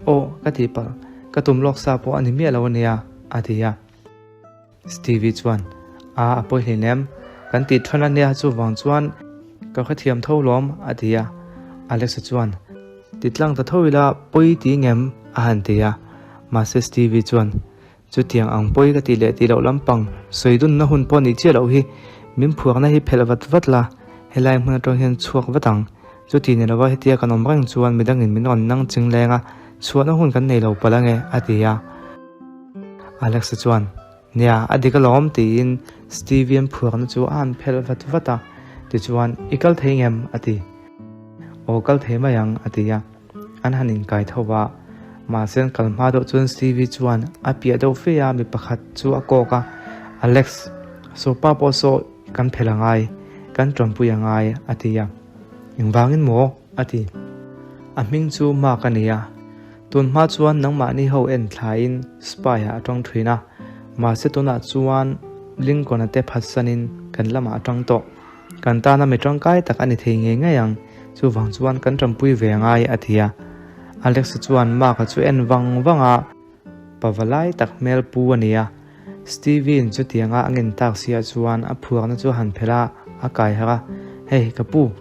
Aw, ka tihpalh, ka tum lawk sa pawh a ni miah lo a nia, a ti a. Stevie chuan, A, a pawi hlei nem. Kan tih than a nia chuvang chuan ka hrethiam tho lawm, a ti a. Alexa chuan, Ti tlang ta tho ila pawi ti ngem? a han ti a. Mahse Stevie chuan, Chutiang ang pawi ka tih leh tih loh lampang sawi dunna hun pawh nih chiah loh hi min phuakna hi phelh vat vat la, helai hmun atang hian chhuak vat ang. Chuti ni lova hetia kan awm reng chuan midangin min rawn nang ching leng a, chhuahna hun kan nei lo palh ange, a ti a. Alexa chuan, Nia, a dik alawm, tiin Stevie-an phuarna chu a han phelh vat vat a. Tichuan, I kal thei ngem? a ti. Aw, kal thei mai ang, a ti a. An han inkai tho va. Mahse an kal hma deuh chuan Stevie chuan a piah deuh fe a, mi pakhat chu a kawk a, Alex, sawpa pawh saw kan phelh a ngai, kan tanpui a ngai, a ti a. Engvangin maw? a ti. A hming chu Mark a ni a. Tun hma chuan nangmahni ho en thlaiin spy ah a tawng thin a, mahse tunah chuan Lincoln-a te phatsanin kan lamah a tang tawh. Kan tana mi tangkai tak a ni thei ngei ngei ang, chuvang chuan kan tanpui ve angai, a ti a. Alex-a chuan Mark-a chu en vang vang a, pava lai tak hmel pu a ni a. Stevie-in chutianga a ngen tak siah chuan a phuarna chu a han phelh a, a kai harh a, Hey, ka pu,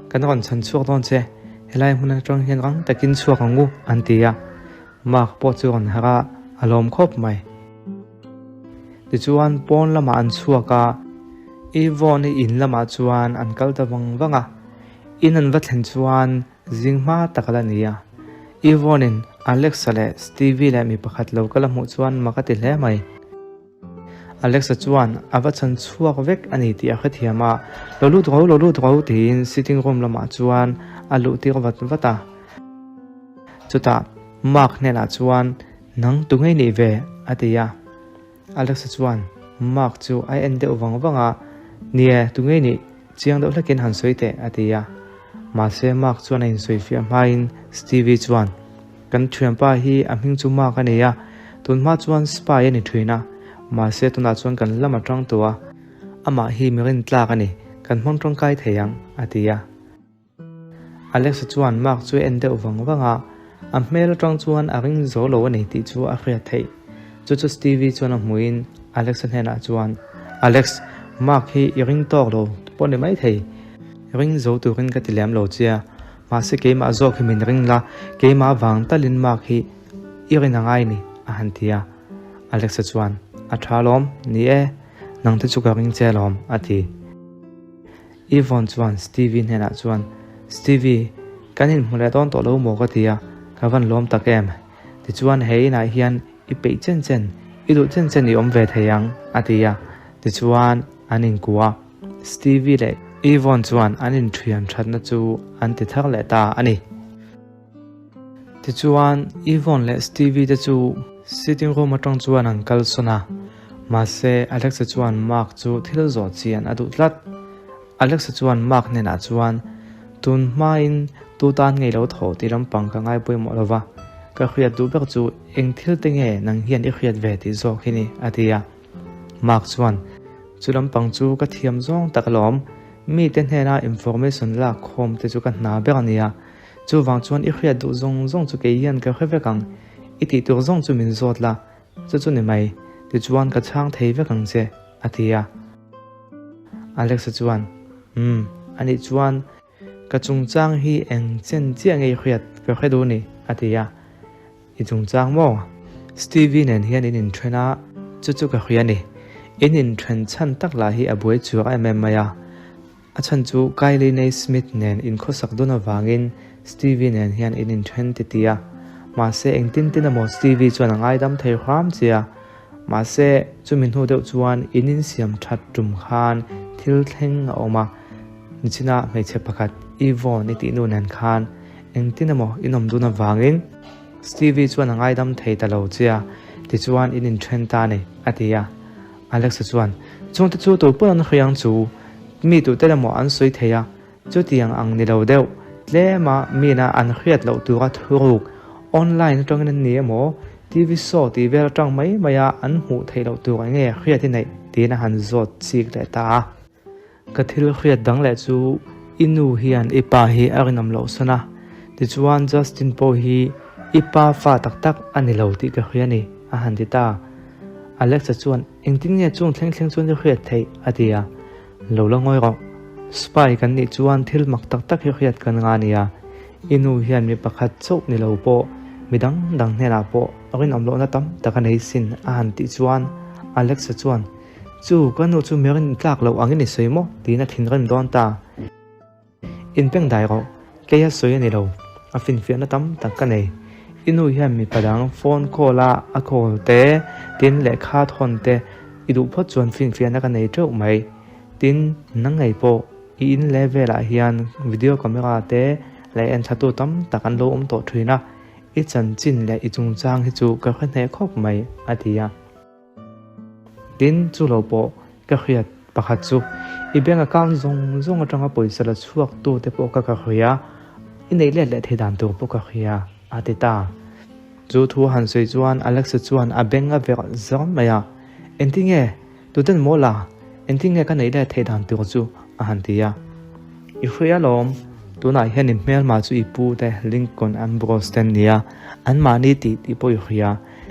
kan rawn chhan chhuak dawn che, helai hmun atang hian rang takin chhuak ang u, an ti a. Mark pawh chu rawn harh a, a lawm khawp mai. Tichuan pawn lamah an chhuak a, Yvonne-i in lamah chuan an kal ta vang vang a. In an va thlen chuan Zing hma tak a la ni a, Yvonne-in Alex-a leh Stevie leh mi pakhat lo kal a hmuh chuan mak a ti hle mai. Alex-a chuan a va chhan chhuak vek a ni tih a hrethiam a, Lo lut ro, lo lut ro tiin sitting room lamah chuan a luh tir vat vat a. Chutah Mark hnenah chuan, Nang tu ngei nih ve? a ti a. Alex-a chuan Mark chu a en deuh vang vang a, Nie, tu ngei nih chiang deuh hlekin han sawi teh, a ti a. Mahse Mark chuan a insawi fiah hmain Stevie chuan, Kan thianpa hi a hming chu Mark a ni a, tun hma chuan spy a ni thin a, mahse tunah chuan kan lam a tang tawh a, amah hi mi rintlak a ni, kan hmang tangkai thei ang, a ti a. Alexa chuan Mark chu a en deuh vang vang a, a hmel atang chuan a ring zo lo a ni tih chu a hriat theih. Chu chu Stevie chuan a hmuhin Alexa hnenah chuan, Alex, Mark hi i ring tawk lo pawh ni mai thei. Ring zo turin ka ti lem lo che a, mahse keimah zawk hi min ring la, keimah vang talin Mark hi i rin a ngai ni, a han ti a. Alexa chuan, A tha lawm, ni e, nangte chu ka ring che alawm, a ti. Yvonne chuan Stevie hnenah chuan, Stevie, kan inhmu leh dawn tawh lo maw ka ti a, ka van lawm tak em? Tichuan he inah hian i peih chen chen, i duh chen chen i awm ve thei ang, a ti a. Tichuan an inkuah a, Stevie leh Yvonne chuan an inthian thatna chu an ti thar leh ta a ni. Tichuan Yvonne leh Stevie te chu sitting room atang chuan an kal sawn a, mahse Alexa chuan Mark chu thil zawh chian a duh tlat. Alexa chuan Mark hnenah chuan, Tun hmain tu tan ngei lo thaw tih lampang ka ngai pawimawh lo va, ka hriat duh ber chu eng thil te nge nang hian i hriat ve tih zawk hi ni, a ti a. Mark chuan, Chu lampang chu ka thiam zawng tak alawm, mite hnena information lak khawm te chu ka hna ber a nia, Chuvang chuan i hriat duh zawng zawng chu kei hian ka hre vek ang, i tih tur zawng chu min zawt la, chu chu ni mai, tichuan ka chhang thei vek ang che, a ti a. Alexa chuan, Umm, anih chuan ka chungchang hi eng chen chiah nge i hriat ka hre duh ni, a ti a. I chungchang maw? Stevie nen hian in inthen a, chu chu ka hria a ni. In inthen chhan tak lah hi a buai chuak em em mai a. A chhan chu Kylie Naismith nen inkhawsak dun avangin Stevie nen hian in inthen ti ti a. Mahse engtin tin emaw Stevie chuan a ngaidam thei hram che a. Mahse chumi hnu deuh chuan in insiam that tum khan thil thleng a awm a. Nichina hmeichhe pakhat Yvonne i tih nu nen khan engtin emaw in awm dun avangin Stevie chuan a ngaidam thei ta lo che a, tichuan in inthen ta a ni, a ti a. Alexa chuan, Chungte chu tu pawn an hria ang chu, mi tute emaw an sawi thei a, chutiang ang ni lo deuh, tlema mina an hriat loh tura thuruk online atangin an ni emaw, TV show tih vel atang mai maia an hmuh theih loh tur eng nge hriat i neih tiin a han zawt chik leh ta a. Ka thil hriat dang leh chu i nu hian i pa hi a rinawm loh sawn a, tichuan Justin pawh hi i pa fa tak tak a ni lo tih ka hria a ni, a han ti ta. Alexa chuan engtin nge chung thleng thleng chuan i hriat theih? a ti a. Lo la ngawi rawh. Spy kan nih chuan thil mak tak tak hi hriat kan nga nia. I nu hian mi pakhat chauh ni lo pawh mi dang dang hnenah pawh rinawm lohna tam tak a nei sin a han tih chuan Alexa chuan Chu, ka nu chu mirin tlak loh angin i sawi maw? tiin a thinrim dawn ta. Inpeng dai rawh, kei a sawi a ni lo, a finfiahna tam tak ka nei. I nu hian mipa dang phone call a a call te, tin lehkha thawn te i duh phawt chuan finfiahna ka nei teuh mai. Tin, nang ngei pawh i in leh velah hian video camera te leh enthlatu tam tak an lo awm tawh thin a, i chanchin leh i chungchang hi chu ka hre hneh khawp mai, a ti a. Tin, chu lo pawh ka hriat pakhat chu i bank account zawng zawng atanga pawisa la chhuak tu te pawh ka ka hria, i neih let leh thei dan tur pawh ka hria, a ti ta. Chu thu han sawi chuan Alexa chuan a bank a verh zawng mai a, Engtinge? Tuten maw la? Engtinge ka neih let theih dan tur chu? a han ti a. I hria alawm, tunah hian i hmelma chu i pu te Lincoln Ambrose te an nia, anmahni tih tih pawh i hria.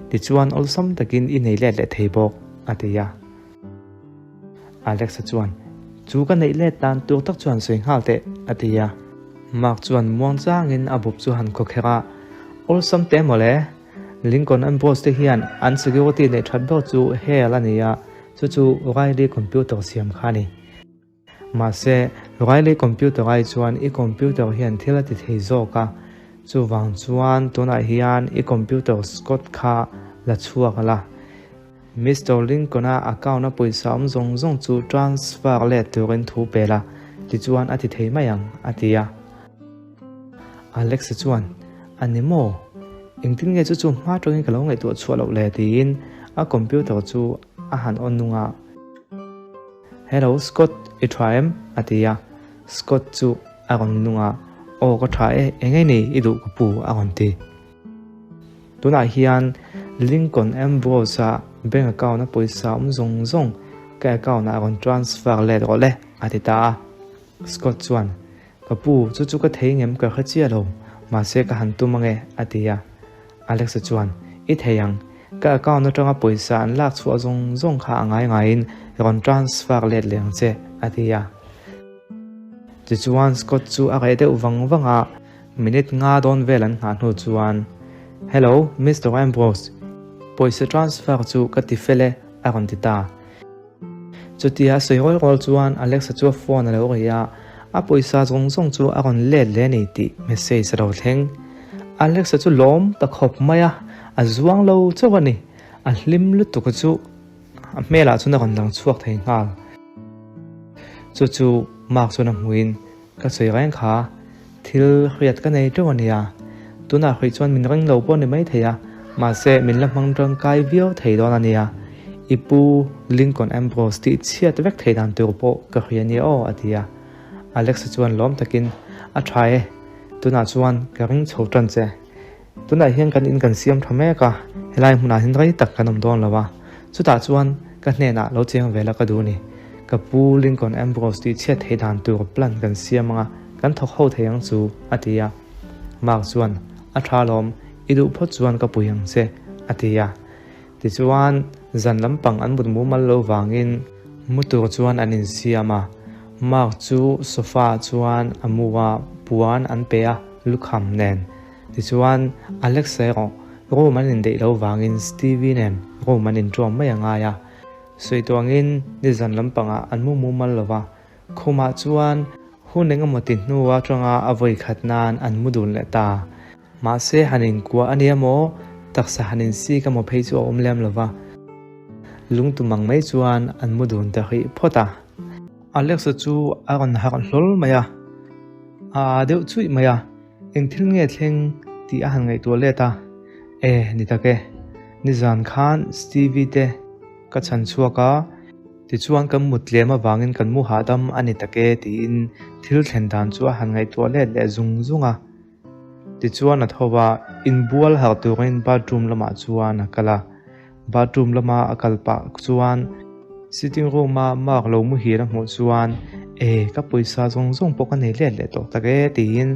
Tichuan awlsam takin i nei let leh thei bawk, a ti a. Alexa chuan, Chu ka neih let dan tur tak chuan sawi nghal teh, a ti a. Mark chuan muang changin a bawp chu han khawkherh a, Awlsam teh mawle, Lincoln Ambrose te hian an security neih that ber chu Hale a ni a, chu chu Riley computer siam kha a ni. Mahse, Riley computer ai chuan i computer hian thil a ti thei zawk a, chuvang chuan tunah hian i computer Scott kha la chhuak la. Mister Lincoln-a account-a pawisa awm zawng zawng chu transfer let turin thu pe la, tichuan a ti thei mai ang, a ti a. Alex-a chuan, A ni maw? Engtin nge chu chu hma tawngin ka lo ngaihtuah chhuah loh le? tiin a computer chu a han on nung a. Hello Scott, i tha em? a ti a, Scott chu a rawn nung a, Aw ka tha e, eng nge ni i duh ka pu? a rawn ti. Tunah hian Lincoln Ambrose-a bank account-a pawisa awm zawng zawng ka account-ah a rawn transfer let rawh le, a ti ta a. Scott chuan, Ka pu, chu chu ka thei ngem ka hre chiah lo, mahse ka han tum ange, a ti a. Alexa chuan, I thei ang, ka account atanga pawisa an lak chhuah zawng zawng kha a ngai ngaiin rawn transfer let leh ang che, a ti a. Tichuan Scott chu a reh deuh vang vang a, minute nga dawn vel an nghah hnu chuan, Hello, Mister Ambrose, pawisa transfer chu ka ti fel e, a rawn ti ta. Chutia sawi rawl rawl chuan Alexa chu a phone a lo ri a, a pawisa zawng zawng chu a rawn let leh a ni tih message a lo thleng. Alexa chu lawm ta khawp mai a, a zuang lo chauh a ni. A hlim lutuk chu a hmelah chuan a rawn lang chhuak thei nghal. Chu chu Mark chuan a hmuhin, Ka sawi reng kha, thil hriat ka nei teuh a nia. Tunah hrih chuan min ring lo pawh ni mai thei a, mahse min la hmang tangkai viau thei dawn a nia. I pu Lincoln Ambrose tih chhiat vek thei dan tur pawh ka hria nia aw, a ti a. Alexa chuan lawm takin, A tha e, tunah chuan ka ring chho tan che. Tunah hian kan in kan siam tha mek a, helai hmunah hian rei tak kan awm dawn lo a, chutah chuan ka hnenah lo cheng ve la ka duh a ni. Ka pu Lincoln Ambrose tih chhiat theih dan tur plan kan siam ang a, kan thawk ho thei ang chu, a ti a. Mark chuan, A tha lawm, i duh phawt chuan ka pui ang che, a ti a. Tichuan, zan lampang an mut mumal lo vangin mu tur chuan an insiam a. Mark chu sofa ah chuan a mu a, puan an pe a, lukham nen. Tichuan, Alexa erawh room an indeih lo vangin Stevie nen room an inṭuam mai a ngai a. Sawi tuangin nizan lampangah an mu mumal lo va, khumah chuan hun engemaw ti hnu atanga a vawi khat nan an mu dun leh ta. Mahse, han inkuah a nia maw, taksa han insik emaw phei chu a awm lem lo va, lungtum ang mai chuan an mu dun ta rih phawt a. Alexa chu a rawn harh hlawl mai a, a aa deuh chuih mai a. Eng thil nge thleng tih a han ngaihtuah let a, E, ni tak e. Nizan khan Stevie te ka chhan chhuak a, Tichuan kan mut tlem avangin kan mu hahdam a ni tak e tiin thil thlen dan chu a han ngaihtuah let leh zung zung a. Tichuan a tho va, inbual harh turin bathroom lamah chuan a kal a. Bathroom lama a kal pah chuan sitting room a Mark lo muhil a hmuh chuan E, ka pawisa zawng zawng pawh ka nei let leh tawh tak e tiin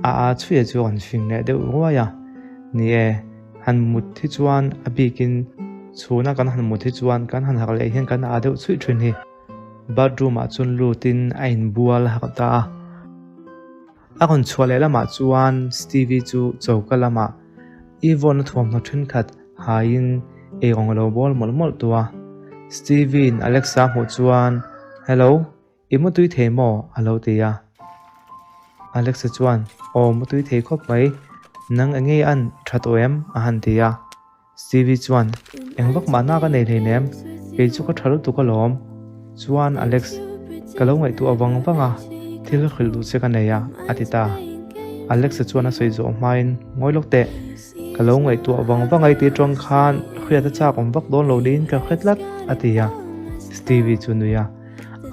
a a chhuia chu a rawn fing leh deuh ruai a. Ni e, han mut hi chuan a bikin chhuna kan han mut hi chuan kan han harh leh hian kan a deuh chhuih thin hi. Bathroom ah chuan lutin a inbual harh ta a. A rawn chhuah leh lamah chuan Stevie chu choka lamah Yvonne-a thuamhnaw thenkhat haiin eirawng a lo bawl mawlh mawlh tawh a. Stevie-in Alexa a hmuh chuan, Hello, i mu tui thei maw? a lo ti a. Alexa chuan, Aw, mu tui thei khawp mai. Nang enge an tha tawh em? a han ti a. Stevie chuan, Eng vak mahna ka nei hleinem, kei chu ka tha lutuk alawm. Chuan Alex, ka lo ngaihtuah vang vang a, thil hrilh duh che ka nei a, a ti ta. Alex-a chuan a sawi zawh hmain, Ngawi lawk teh, ka lo ngaihtuah vang vang a i tih atang khan hriat a chak awm vak dawn lo niin ka hre tlat, a ti a. Stevie chu nui a,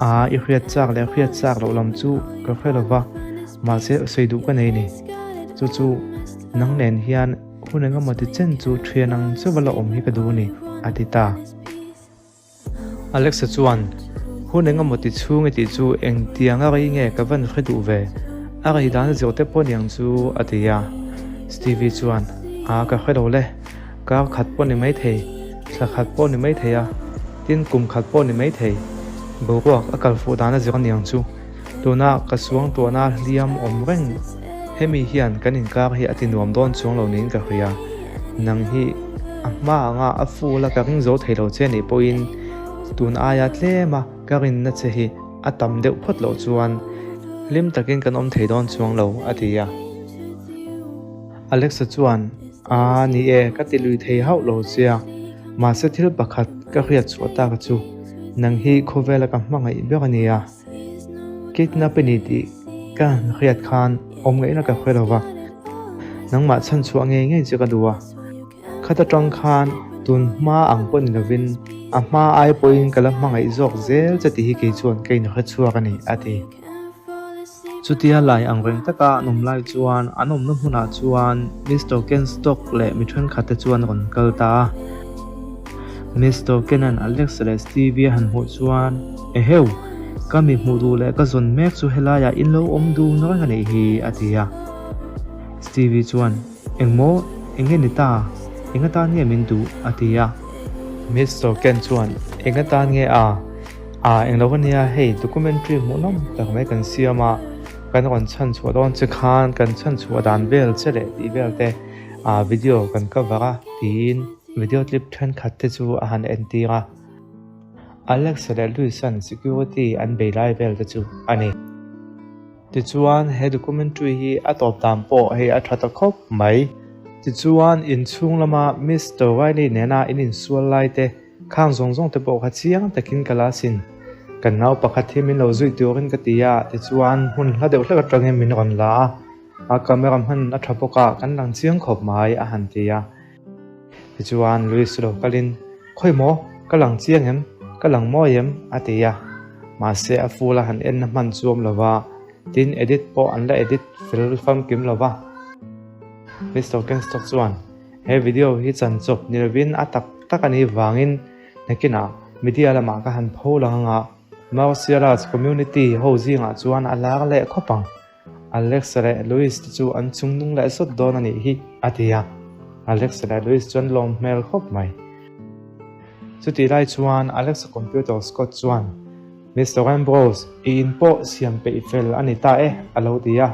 Aa, i hriat chak leh hriat chak loh lam chu ka hre lo va, mahse sawi duh ka nei ni. Chu chu nang nen hian Hun engemaw ti chen chu thian ang chauh a la awm hi ka duh a ni, a ti ta. Alexa chuan, Hun engemaw ti chhung i tih chu engtiang a rei nge ka van hre duh ve? A rei dan a zir te pawh niang chu, a ti a. Stevie chuan, A, ka hre lo le. Kar khat pawh ni maithei, thla khat pawh ni maithei a, tin kum khat pawh ni maithei. Boruak a kal fuh dan a zir aniang chu. Tuna ka suangtuahna hliam awm reng hemi hian kan inkar hi a ti nuam dawn chuang lo niin ka hria. Nang hi a hma anga a ful a ka ring zo thei lo che nih pawhin tun aia tlema ka rinna che hi a tam deuh phawt loh chuan hlim takin kan awm thei dawn chuang lo a ti a. Alexa chuan, Aa ni e, ka ti lui thei hauh lo che a, mahse thil pakhat ka hriat chhuah tak chu nang hi khawvela ka hmangaih ber a nia. Kidnap i ni tih ka han hriat khan awm ngaihna ka hre lo va, nangmah chhan chhuah ngei ngei che ka duh a. Khat atang khan tun hma ang pawh ni lovin a hma ai pawhin ka la hmangaih zawk zel che tih hi kei chuan ka inhre chhuak a ni, a ti. Chutia lai ang reng taka an awm lai chuan an awmna hmunah chuan Mister Kenstock leh mi thenkhat te chuan rawn kal ta a. Mister Kenan Alex leh Stevie a han hmuh chuan, Eheu! Ka mi hmuh duh leh ka zawn mek chu helaiah in lo awm dun reng a nih hi, a ti a. Stevie chuan, Engmaw? Enge ni ta? Eng atan nge min duh? a ti a. Mister Ken chuan, Eng atan nge a? A englo ania hei documentary hmuhnawm tak mai kan siam a, kan rawn chhan chhuah dawn che khan kan chhan chhuah dan vel che leh tih vel te ah video kan cover a tiin video clip thenkhat te chu a han entir a. Alex leh Luis an security an bei lai vel te chu a ni. Tichuan he documentary hi a tawp dan pawh hei a tha ta khawp mai. Tichuan inchhung lama Mister Riley nena in insual lai te Khang zawng zawng te pawh kha chiang takin ka la sin. Kan nau pakhat hi min lo zui turin ka ti a, tichuan hmun hla deuh hlek atangin min rawn la a, a camera hman a tha bawk a, kan lang chiang khawp mai a han ti a. Tichuan Louis lo kalin, Khawi maw, ka lang chiang em? Ka lang mawi em? a ti a. Mahse a full a han en na hman chu awm lo va, tin edit pawh an la edit fel famkim lo va. Mister Kenstock chuan, He video hi chan chawp ni lovin a tak tak a nih vangin nakinah media lamah ka han pho lang anga Marcialas community ho zingah chuan a lar leh khawp ang. Alex leh Louis te chu an chung nung leh sawt dawn a nih hi, a ti a. Alex leh Louis chuan lawm hmel khawp mai. Chutih lai chuan Alex-a computer Scott chuan, Mister Ambrose, i in pawh siam peih fel a ni ta e, a lo ti a.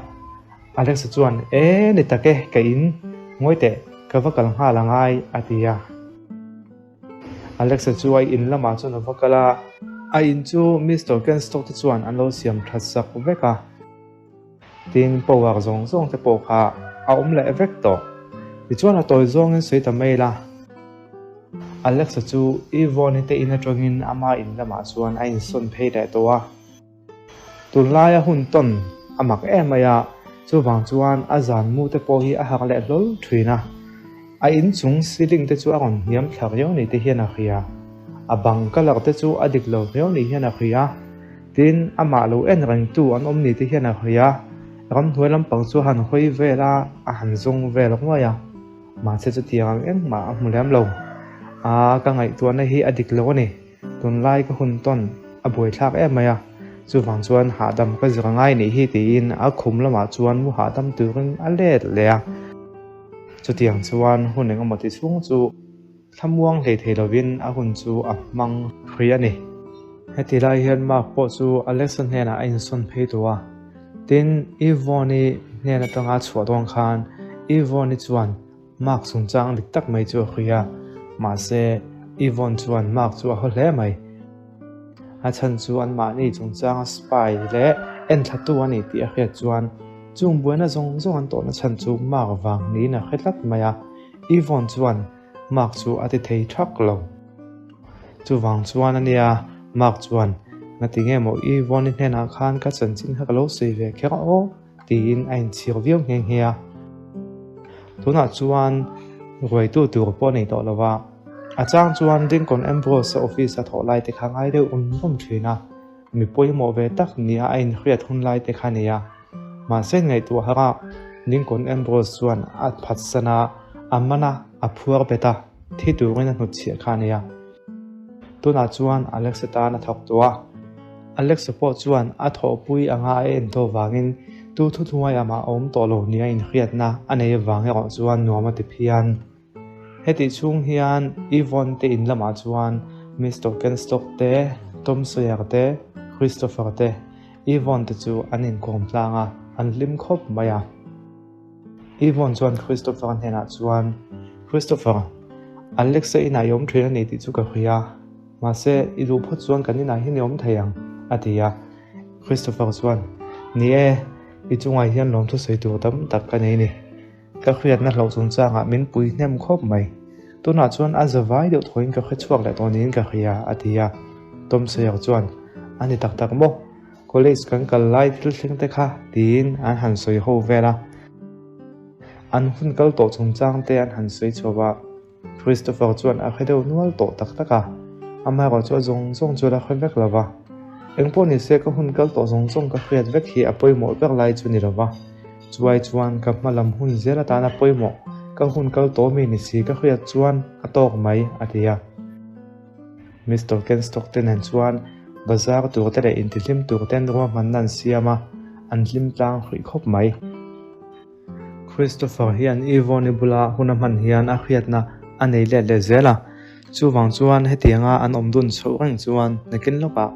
Alexa chuan, E, ni tak e, ka in, ngawi teh, ka va kal nghal a ngai, a ti a. Alexa chu a in lamah chuan a va kal a. A in chu Mister Kenstock te chuan an lo siam that sak vek a. Tin, power zawng zawng te pawh kha a awm leh vek tawh. Tichuan a tawi zawngin sawi ta mai la. Alexa chu Yvonne-i te in atangin ama in lamah chuan a insawn phei leh tawh a. Tunlaia hun tawn a mak em mai a, chuvang chuan a zan mu te pawh hi a hak leh hlawl thin a. A inchung ceiling te chu a rawn hniam thla riau ni te hian a hria. A bang colour te chu a dik lo viau ni hian a hria. Tin, amah lo en rengtu an awm ni te hian a hria. Ramhnuai lampang chu a han hawi vel a, a han zawng vel nguai a. Mahse chutiang ang engmah a hmu lem lo. A, ka ngaihtuahna hi a dik lo a ni. Tunlai ka hun tawn a buaithlak em mai a, chuvang chuan hahdam ka zir ngai nih hi tiin a khum lamah chuan mu hahdam turin a let leh a. Chutiang chuan hun engemaw ti chhung chu thlamuang hlei thei lovin a hun chu a hmang hrui a ni. Heti lai hian Mark pawh chu Alexa hnenah a insawn phei tawh a. Tin, Yvonne-i hnen atanga chhuah dawn khan Yvonne-i chuan Mark chungchang dik tak mai chu a hrui a, mahse Yvonne chuan Mark chu a haw hle mai. A chhan chu anmahni chungchanga spy leh enthlatu a ni tih a hriat chuan chung buaina zawng zawng an tawhna chhan chu Mark vang niin a hre tlat mai a, Yvonne chuan Mark chu a ti thei thak lo. Chuvang chuan a nia, Mark chuan, Ngati nge maw Yvonne-i hnenah khan ka chanchin kha ka lo sawi ve kher aw? tiin a inchhir viau nghe nghe a. Tunah chuan ruaitu tur pawh a nei tawh lo va, a chang chuan Lincoln Ambrose-a office a thawh lai te kha ngai deuh rum rum thin a, mi pawimawh ve tak nia a inhriat hun lai te kha a nei a. Mahse ngaihtuah harh a, Lincoln Ambrose chuan a phatsan a, a man a, a phuar bet a, thi turin a hnutchhiah kha a nei a. Tunah chuan Alexa tan a thawk tawh a. Alexa pawh chuan a thawhpui anga a en tawh vangin tu thuthnuai amah a awm tawh lo nia inhriatna a nei avang erawh chuan nuam a ti phian. Hetih chhung hian Yvonne te in lamah chuan Mister Kenstock te, Tom Sawyer te, Christopher te, Yvonne te chu an inkawm tlang a, an hlim khawp mai a. Yvonne chuan Christopher hnenah chuan, Christopher, Alexa inah i awm thin a ni tih chu ka hria. Mahse, i duh phawt chuan kan inah hian i awm thei ang, a ti a. Christopher chuan, Ni e, i chungah hian lawmthu sawi tur tam tak ka nei ni. Ka hriatna hlauh chungchangah min pui hnem khawp mai. Tunah chuan a za vai deuh thawiin ka hre chhuak leh tawh niin ka hria, a ti a. Tom Sawyer chuan, A ni tak tak maw? College kan kal lai thil thleng te kha tiin an han sawi ho vel a. An hun kal tawh chungchang te an han sawi chhuah a, Christopher chuan a hre deuh nual tawh tak tak a, amaherawh chu a zawng zawng chu a la hre vek lo va. Engpawh ni se ka hun kal tawh zawng zawng ka hriat vek hi a pawimawh ber lai chu ni lo va, chuai chuan ka hma lam hun zel atana pawimawh ka hun kal tawh mi ni si ka hriat chuan a tawk mai, a ti a. Mister Kenstock te nen chuan bazar tur te leh intihlim tur ten ruahmanna an siam a, an hlim tlang hruih khawp mai. Christopher hian Yvonne-i bula hun a hman hian a hriatna a nei let leh zel a, chuvang chuan hetianga an awm dun chhoh reng chuan nakin lawkah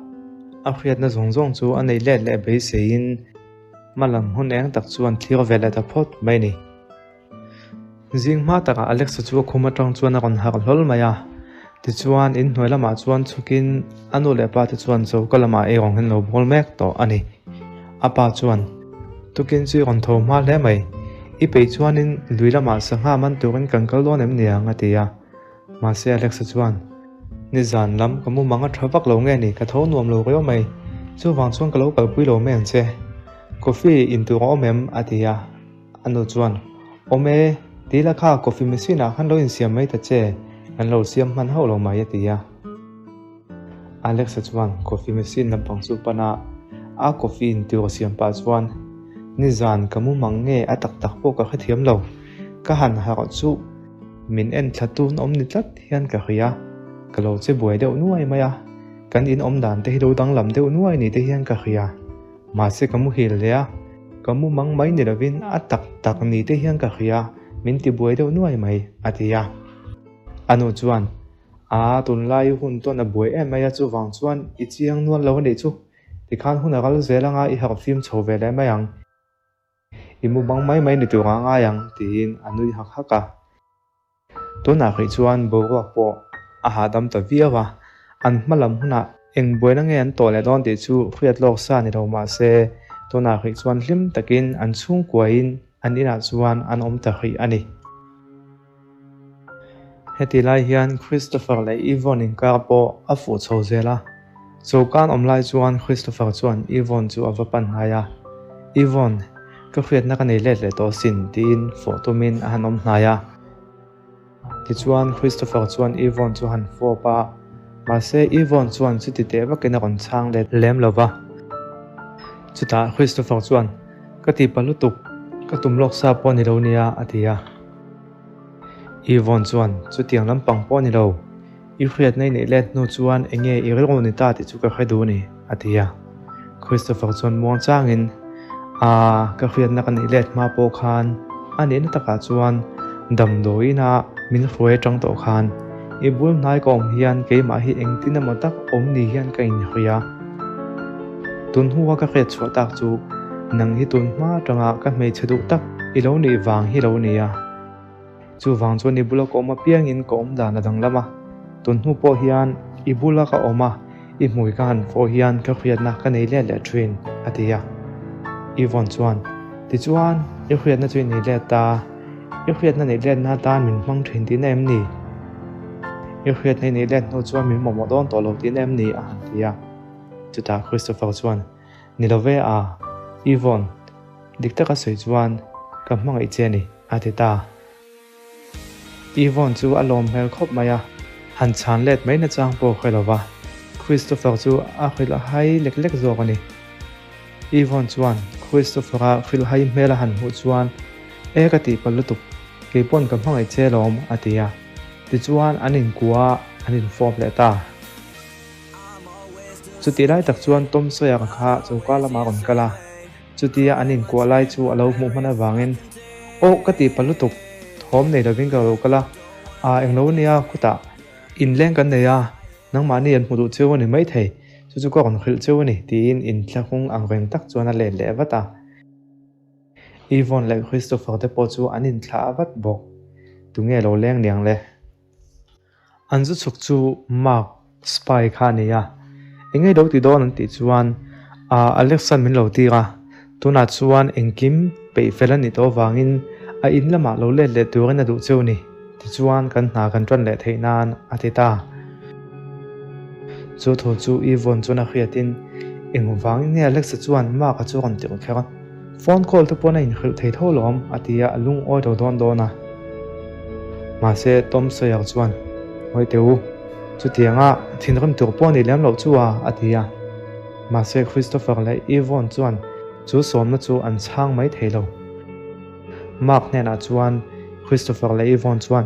a hriatna zawng zawng chu a nei let leh beiseiin hmalam hun eng tak chuan thlir ve leh ta phawt mai a ni. Zing hma takah Alexa chu a khum atang chuan a rawn harh hlawl mai a, tichuan in hnuai lamah chuan chhukin a nu leh pa te chuan choka lamah ei rawng hian lo bawl mek tawh a ni. A pa chuan, Tukin chu i rawn tho hma hle mai, i peih chuanin lui lamah sangha man turin kan kal dawn em niang a ti a. Mahse Alexa chuan, Nizan lam ka mumang a tha vak lo nge ni, ka tho nuam lo riau mai, chuvang chuan ka lo kalpui lo mai ang che. Coffee in tur a awm em? a ti a. A nu chuan, Awm e, ti la kha coffee machine ah khan lo insiam mai ta che, kan lo siam hman hauh lo mai a ti a. Alexa chuan coffee machine lampang chu pan a, a coffee in tur a siam pah chuan, Nizan ka mu mang nge a tak tak pawh ka hrethiam lo, ka han harh chu min en thla tun awm ni tlat hian ka hria, ka lo che buai deuh nuai mai a, kan in awm dan te hi lo danglam deuh nuai ni te hian ka hria. Mahse ka muhil hle a, ka mu mang mai ni lovin a tak tak ni te hian ka hria, min ti buai deuh nuai mai, a ti a. A nu chuan, A, tunlai hun tawn a buai em mai a, chuvang chuan i chiang nual lo a nih chu, tikhan hun a ral zel anga i harh fim chho ve leh mai ang. I mu bang mai mai ni tur a ngai ang, tiin a nui hak hak a. Tunah hrih chuan boruak pawh a hahdam ta viau a, an hma lam hunah eng buaina nge an tawh leh dawn tih chu hriat lawk sa ni lo mah se, tunah hrih chuan hlim takin an chhungkuain an inah chuan an awm ta hrih a ni. Heti lai hian Christopher leh Yvonne inkar pawh a fuh chho zel a, Chokan awm lai chuan Christopher chuan Yvonne chu a va pan hnai a, Yvonne, ka hriatna ka nei let leh tawh asin, tiin fawh tumin a han awm hnai a. Tichuan Christopher chuan Yvonne chu han fawp a, Mahse Yvonne chuan chuti teh vakin a rawn chhang let lem lo va. Chutah Christopher chuan, Ka ti pa lutuk, ka tum lawk sa pawh ni lo nia, a ti a. Yvonne chuan, Chutiang lampang pawh ni lo, i hriatna i neih let hnu chuan eng nge i rilru ni ta tih chu ka hre duh a ni, a ti a. Christopher chuan muang changin, Aa, ka hriatna ka neih let hma pawh khan a nihna takah chuan damdawiin a min hruai atang tawh khan i bul hnai ka awm hian keimah hi engtin emaw tak awm ni hian ka inhria. Tun hnua ka hriat chhuah tak chu nang hi tun hma atanga ka hmeichhe duh tak i lo nih vang hi lo ni a. Chuvang chuan i bula ka awm apiangin ka awm dan a danglam a, tun hnu pawh hian i bula ka awm a, i hmui ka han fawh hian ka hriatna ka nei let leh thin, a ti a. Yvonne chuan, Tichuan, i hriatna chu i nei let ta, i hriatna neih letna atan min hmang thin tihna em ni? I hriatna i neih let hnu chuan min mamawh dawn tawh lo tihna em ni? a han ti a. Chutah Christopher chuan, Ni lo ve a, Yvonne, dik taka sawi chuan ka hmangaih che a ni, a ti ta. Yvonne chu a lawm hmel khawp mai a, han chhan let mai nachang pawh hre lo va, Christopher chu a hrilh hai lek lek zawk a ni. Yvonne chuan Christopher-a hrilh hai hmel a han hmuh chuan, E ka tihpalh lutuk, keipawn ka hmangaih che lawm, a ti a. Tichuan an inkua a, an infawp leh ta. Chutih lai tak chuan Tom Sawyer kha choka lamah a rawn kal a, chutia an inkuah lai chu a lo hmuh hman avangin, Aw ka tih pa lutuk, thawm nei lovin ka lo kal a, aa englo nia khutah inleng kan nei a, nangmahni an hmu duh cheu a ni maithei, chu chu ka rawn hrilh cheu a ni tiin inthlahrung ang reng tak chuan a let leh vat a. Yvonne leh Christopher te pawh chu an inthlah vat bawk, tunge lo leng niang le? An zu chhuk chu Mark spy kha a ni a, eng nge lo ti dawn an tih chuan ah Alexa min lo tir a, tunah chuan engkim peih fel a nih tawh avangin a in lamah lo let leh turin a duh cheu ni, tichuan kan hna kan tan leh theih nan a ti ta. Chu thu chu Yvonne chuan a hriatin engvangin nge Alexa chuan Mark-a chu a rawn tirh kher a, Phone call te pawn a inhrilh thei tho lawm a ti a, a lungawi lo dawn dawn a. Mahse Tom Sawyer chuan, Ngawi teh u, chutianga thinrim tur pawh a nih lem loh chu a, a ti a. Mahse Christopher leh Yvonne chuan chu sawmna chu an chhang mai thei lo. Mark hnenah chuan Christopher leh Yvonne chuan,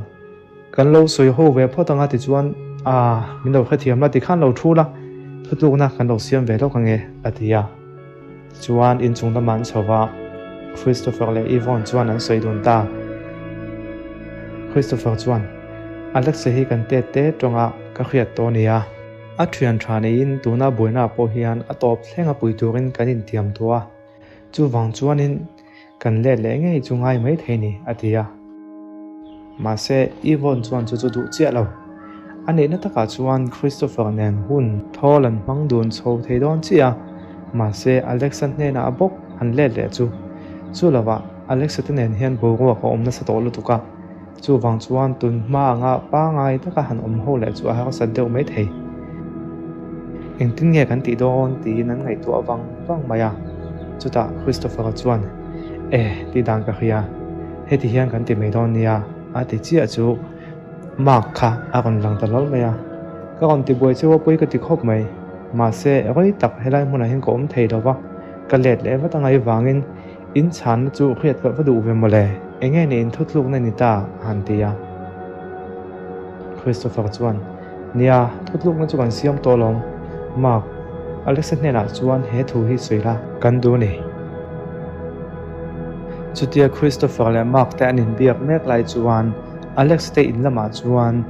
Kan lo sawi ho ve phawt anga tichuan aa min lo hrethiam la tikhan lo thu la, thutlukna kan lo siam ve lawk ange a ti a. Tichuan inchung lamah an chho va, Christopher leh Yvonne chuan an sawi dun ta. Christopher chuan, Alexa hi kan tet te tawnga ka hriat tawh ania. A thian tha neiin tuna buainaah pawh hian a tawp thleng a pui turin kan intiam tawh a, chuvang chuanin Kan let leh ngei chu ngai mai thei ni, a ti a. Mahse, Yvonne chuan chu chu duh chiah lo. A neihna takah chuan Christopher nen hun thawl an hmang dun chho thei dawn chiah a, mahse Alexa hnenah a bawk han let leh chu. Chu lovah Alexa te nen hian boruak a awm nasa tawh lutuk a, chuvang chuan tun hma anga pangai taka han awm ho leh chu a harsat deuh mai thei. Engtin nge kan tih dawn tiin an ngaihtuah vang vang mai a. Chutah Christopher-a chuan, E, tih dan ka hria, heti hian kan ti mai dawn nia, a ti chiah chu Mark kha a rawn lang ta hlawl mai a. Ka rawn ti buai cheu a pawi ka ti khawp mai. Mahse, rei tak helai hmunah hian ka awm thei lo va, ka let leh vat angai vangin in chhanna chu hriat ka va duh ve mawle, enge ni in thutlukna ni ta? a han ti a. Christopher chuan, Nia, thutlukna chu kan siam tawh alawm. Mark, Alexa hnenah chuan he thu hi sawi la kan duh a ni. Chutia Christopher leh Mark te an inbiak mek lai chuan Alex te in lamah chuan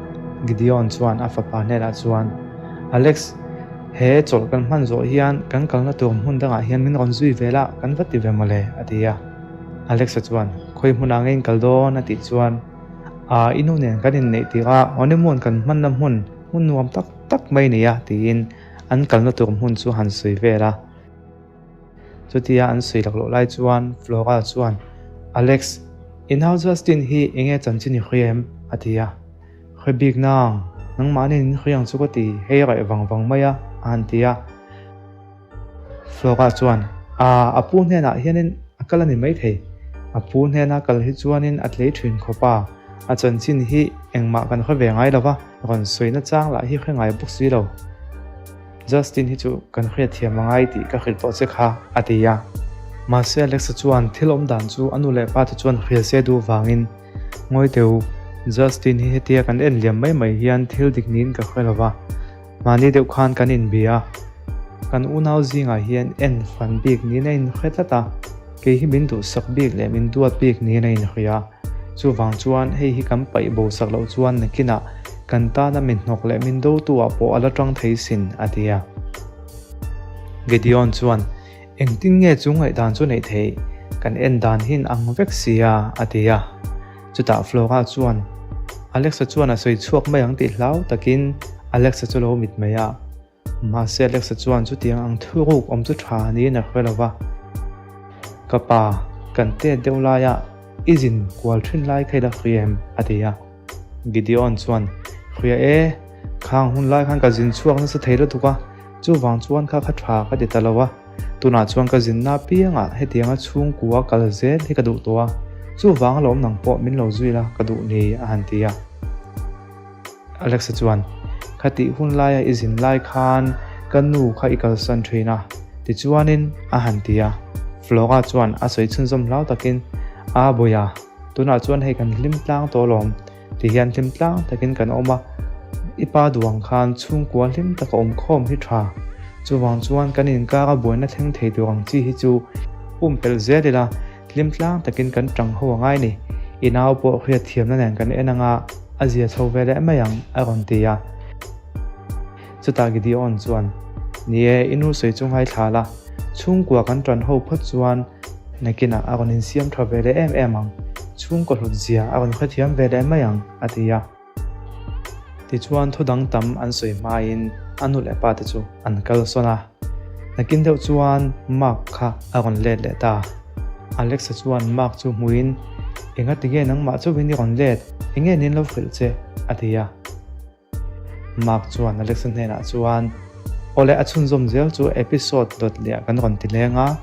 Gideon chuan a fapa hnenah chuan, Alex, he chawlh kan hman zawh hian kan kalna tur hmun dangah hian min rawn zui ve la kan va ti ve mawle, a ti a. Alexa chuan, Khawi hmunah nge in kal dawn? a tih chuan, Aa, i nu nen kan inneih tirh a, honeymoon kan hmanna hmun, hmun nuam tak tak mai nia, tiin an kalna tur hmun chu han sawi vel a. Chutia an sawi laklawh lai chuan Flora chuan, Alex, i nau Justin hi eng nge chanchin i hria em? a ti a. Hre bik nang, nangmahni in hria ang chu ka ti, hei raih vang vang mai a, a han ti a. Flora chuan, Aa, a pu hnenah hianin a kal a ni maithei. A pu hnena kal hi chuanin a tlei thin khawp a. A chanchin hi engmah kan hre ve ngai lo va, rawn sawi nachang lah hi hre ngai bawk si lo. Justin hi chu kan hriatthiam a ngai tih ka hrilh tawh che kha, a ti a. Mahse Alexa chuan thil awm dan chu a nu leh pa te chuan hrial se duh vangin, Ngawi teh u, Justin hi hetia kan en liam mai mai hian thil dik niin ka hre lo va, mahni deuh khan kan inbia a, kan unau zingah hian en fan bik niin a inhre tlat a, kei hi min duhsak bik leh min duat bik niin a inhria a. Chuvang chuan hei hi kan paih bo sak loh chuan nakinah kan tana min hnawk leh min dotu ah pawh a la tang thei sin, a ti a. Gideon chuan, Engtin nge chu ngaihdan chu neih theih? Kan en dan hin ang vek si a, a ti a. Chutah Flora chuan, Alexa chuan a sawi chhuak mai ang tih hlau takin Alexa chu lo mit mai a. Mahse Alexa chuan chutiang ang thuruk awm chu tha niin a hre lo va. Ka pa, kan tet deuh laia i zin kual thin lai kha i la hria em? a ti a. Gideon chuan, Hria e, khang hun lai khan ka zin chhuak nasa thei lutuk a, chuvang chuan kha kha tha ka ti ta lo a. Tunah chuan ka zinna apiangah hetianga chhungkua kal zel hi ka duh tawh a, chuvang alawm nang pawh min lo zui la ka duh ni, a han ti a. Alexa chuan, Khatih hun laia i zin lai khan ka nu kha i kalsan thin a, tichuanin a han ti a. Flora chuan a sawi chhunzawm hlau takin, A Bawia, tunah chuan hei kan hlim tlang tawh alawm, ti hian hlim tlang takin kan awm a, i pa duang khan chhungkua hlim taka awm khawm hi tha. Chuvang chuan kan inkara buaina thleng thei tur ang chi hi chu pumpelh zel ila, Hlim tlang takin kan tang ho a ngai ni. I nau pawh hriat thiamna nen kan en anga a zia chho ve leh mai ang, a rawn ti a. Chutah Gideon chuan, Ni e, i nu sawi chu ngaithla la, chhungkua kan tan ho phawt chuan nakinah a rawn insiam tha ve leh em em ang, chhungkaw hlut zia a rawn hrethiam ve leh mai ang, a ti a. Tichuan thu dang tam an sawi hmain a nu leh pa te chu an kal sawn a. Nakin deuh chuan Mark kha a rawn let leh ta. Alexa chuan Mark chu hmuin, Enga tinge nangmah chauhin i rawn let? Enge nin lo hrilh che? a ti a. Mark chuan Alexa hnenah chuan, Awle a chhunzawm zel chu episode dawt leh ah kan rawn ti leng a.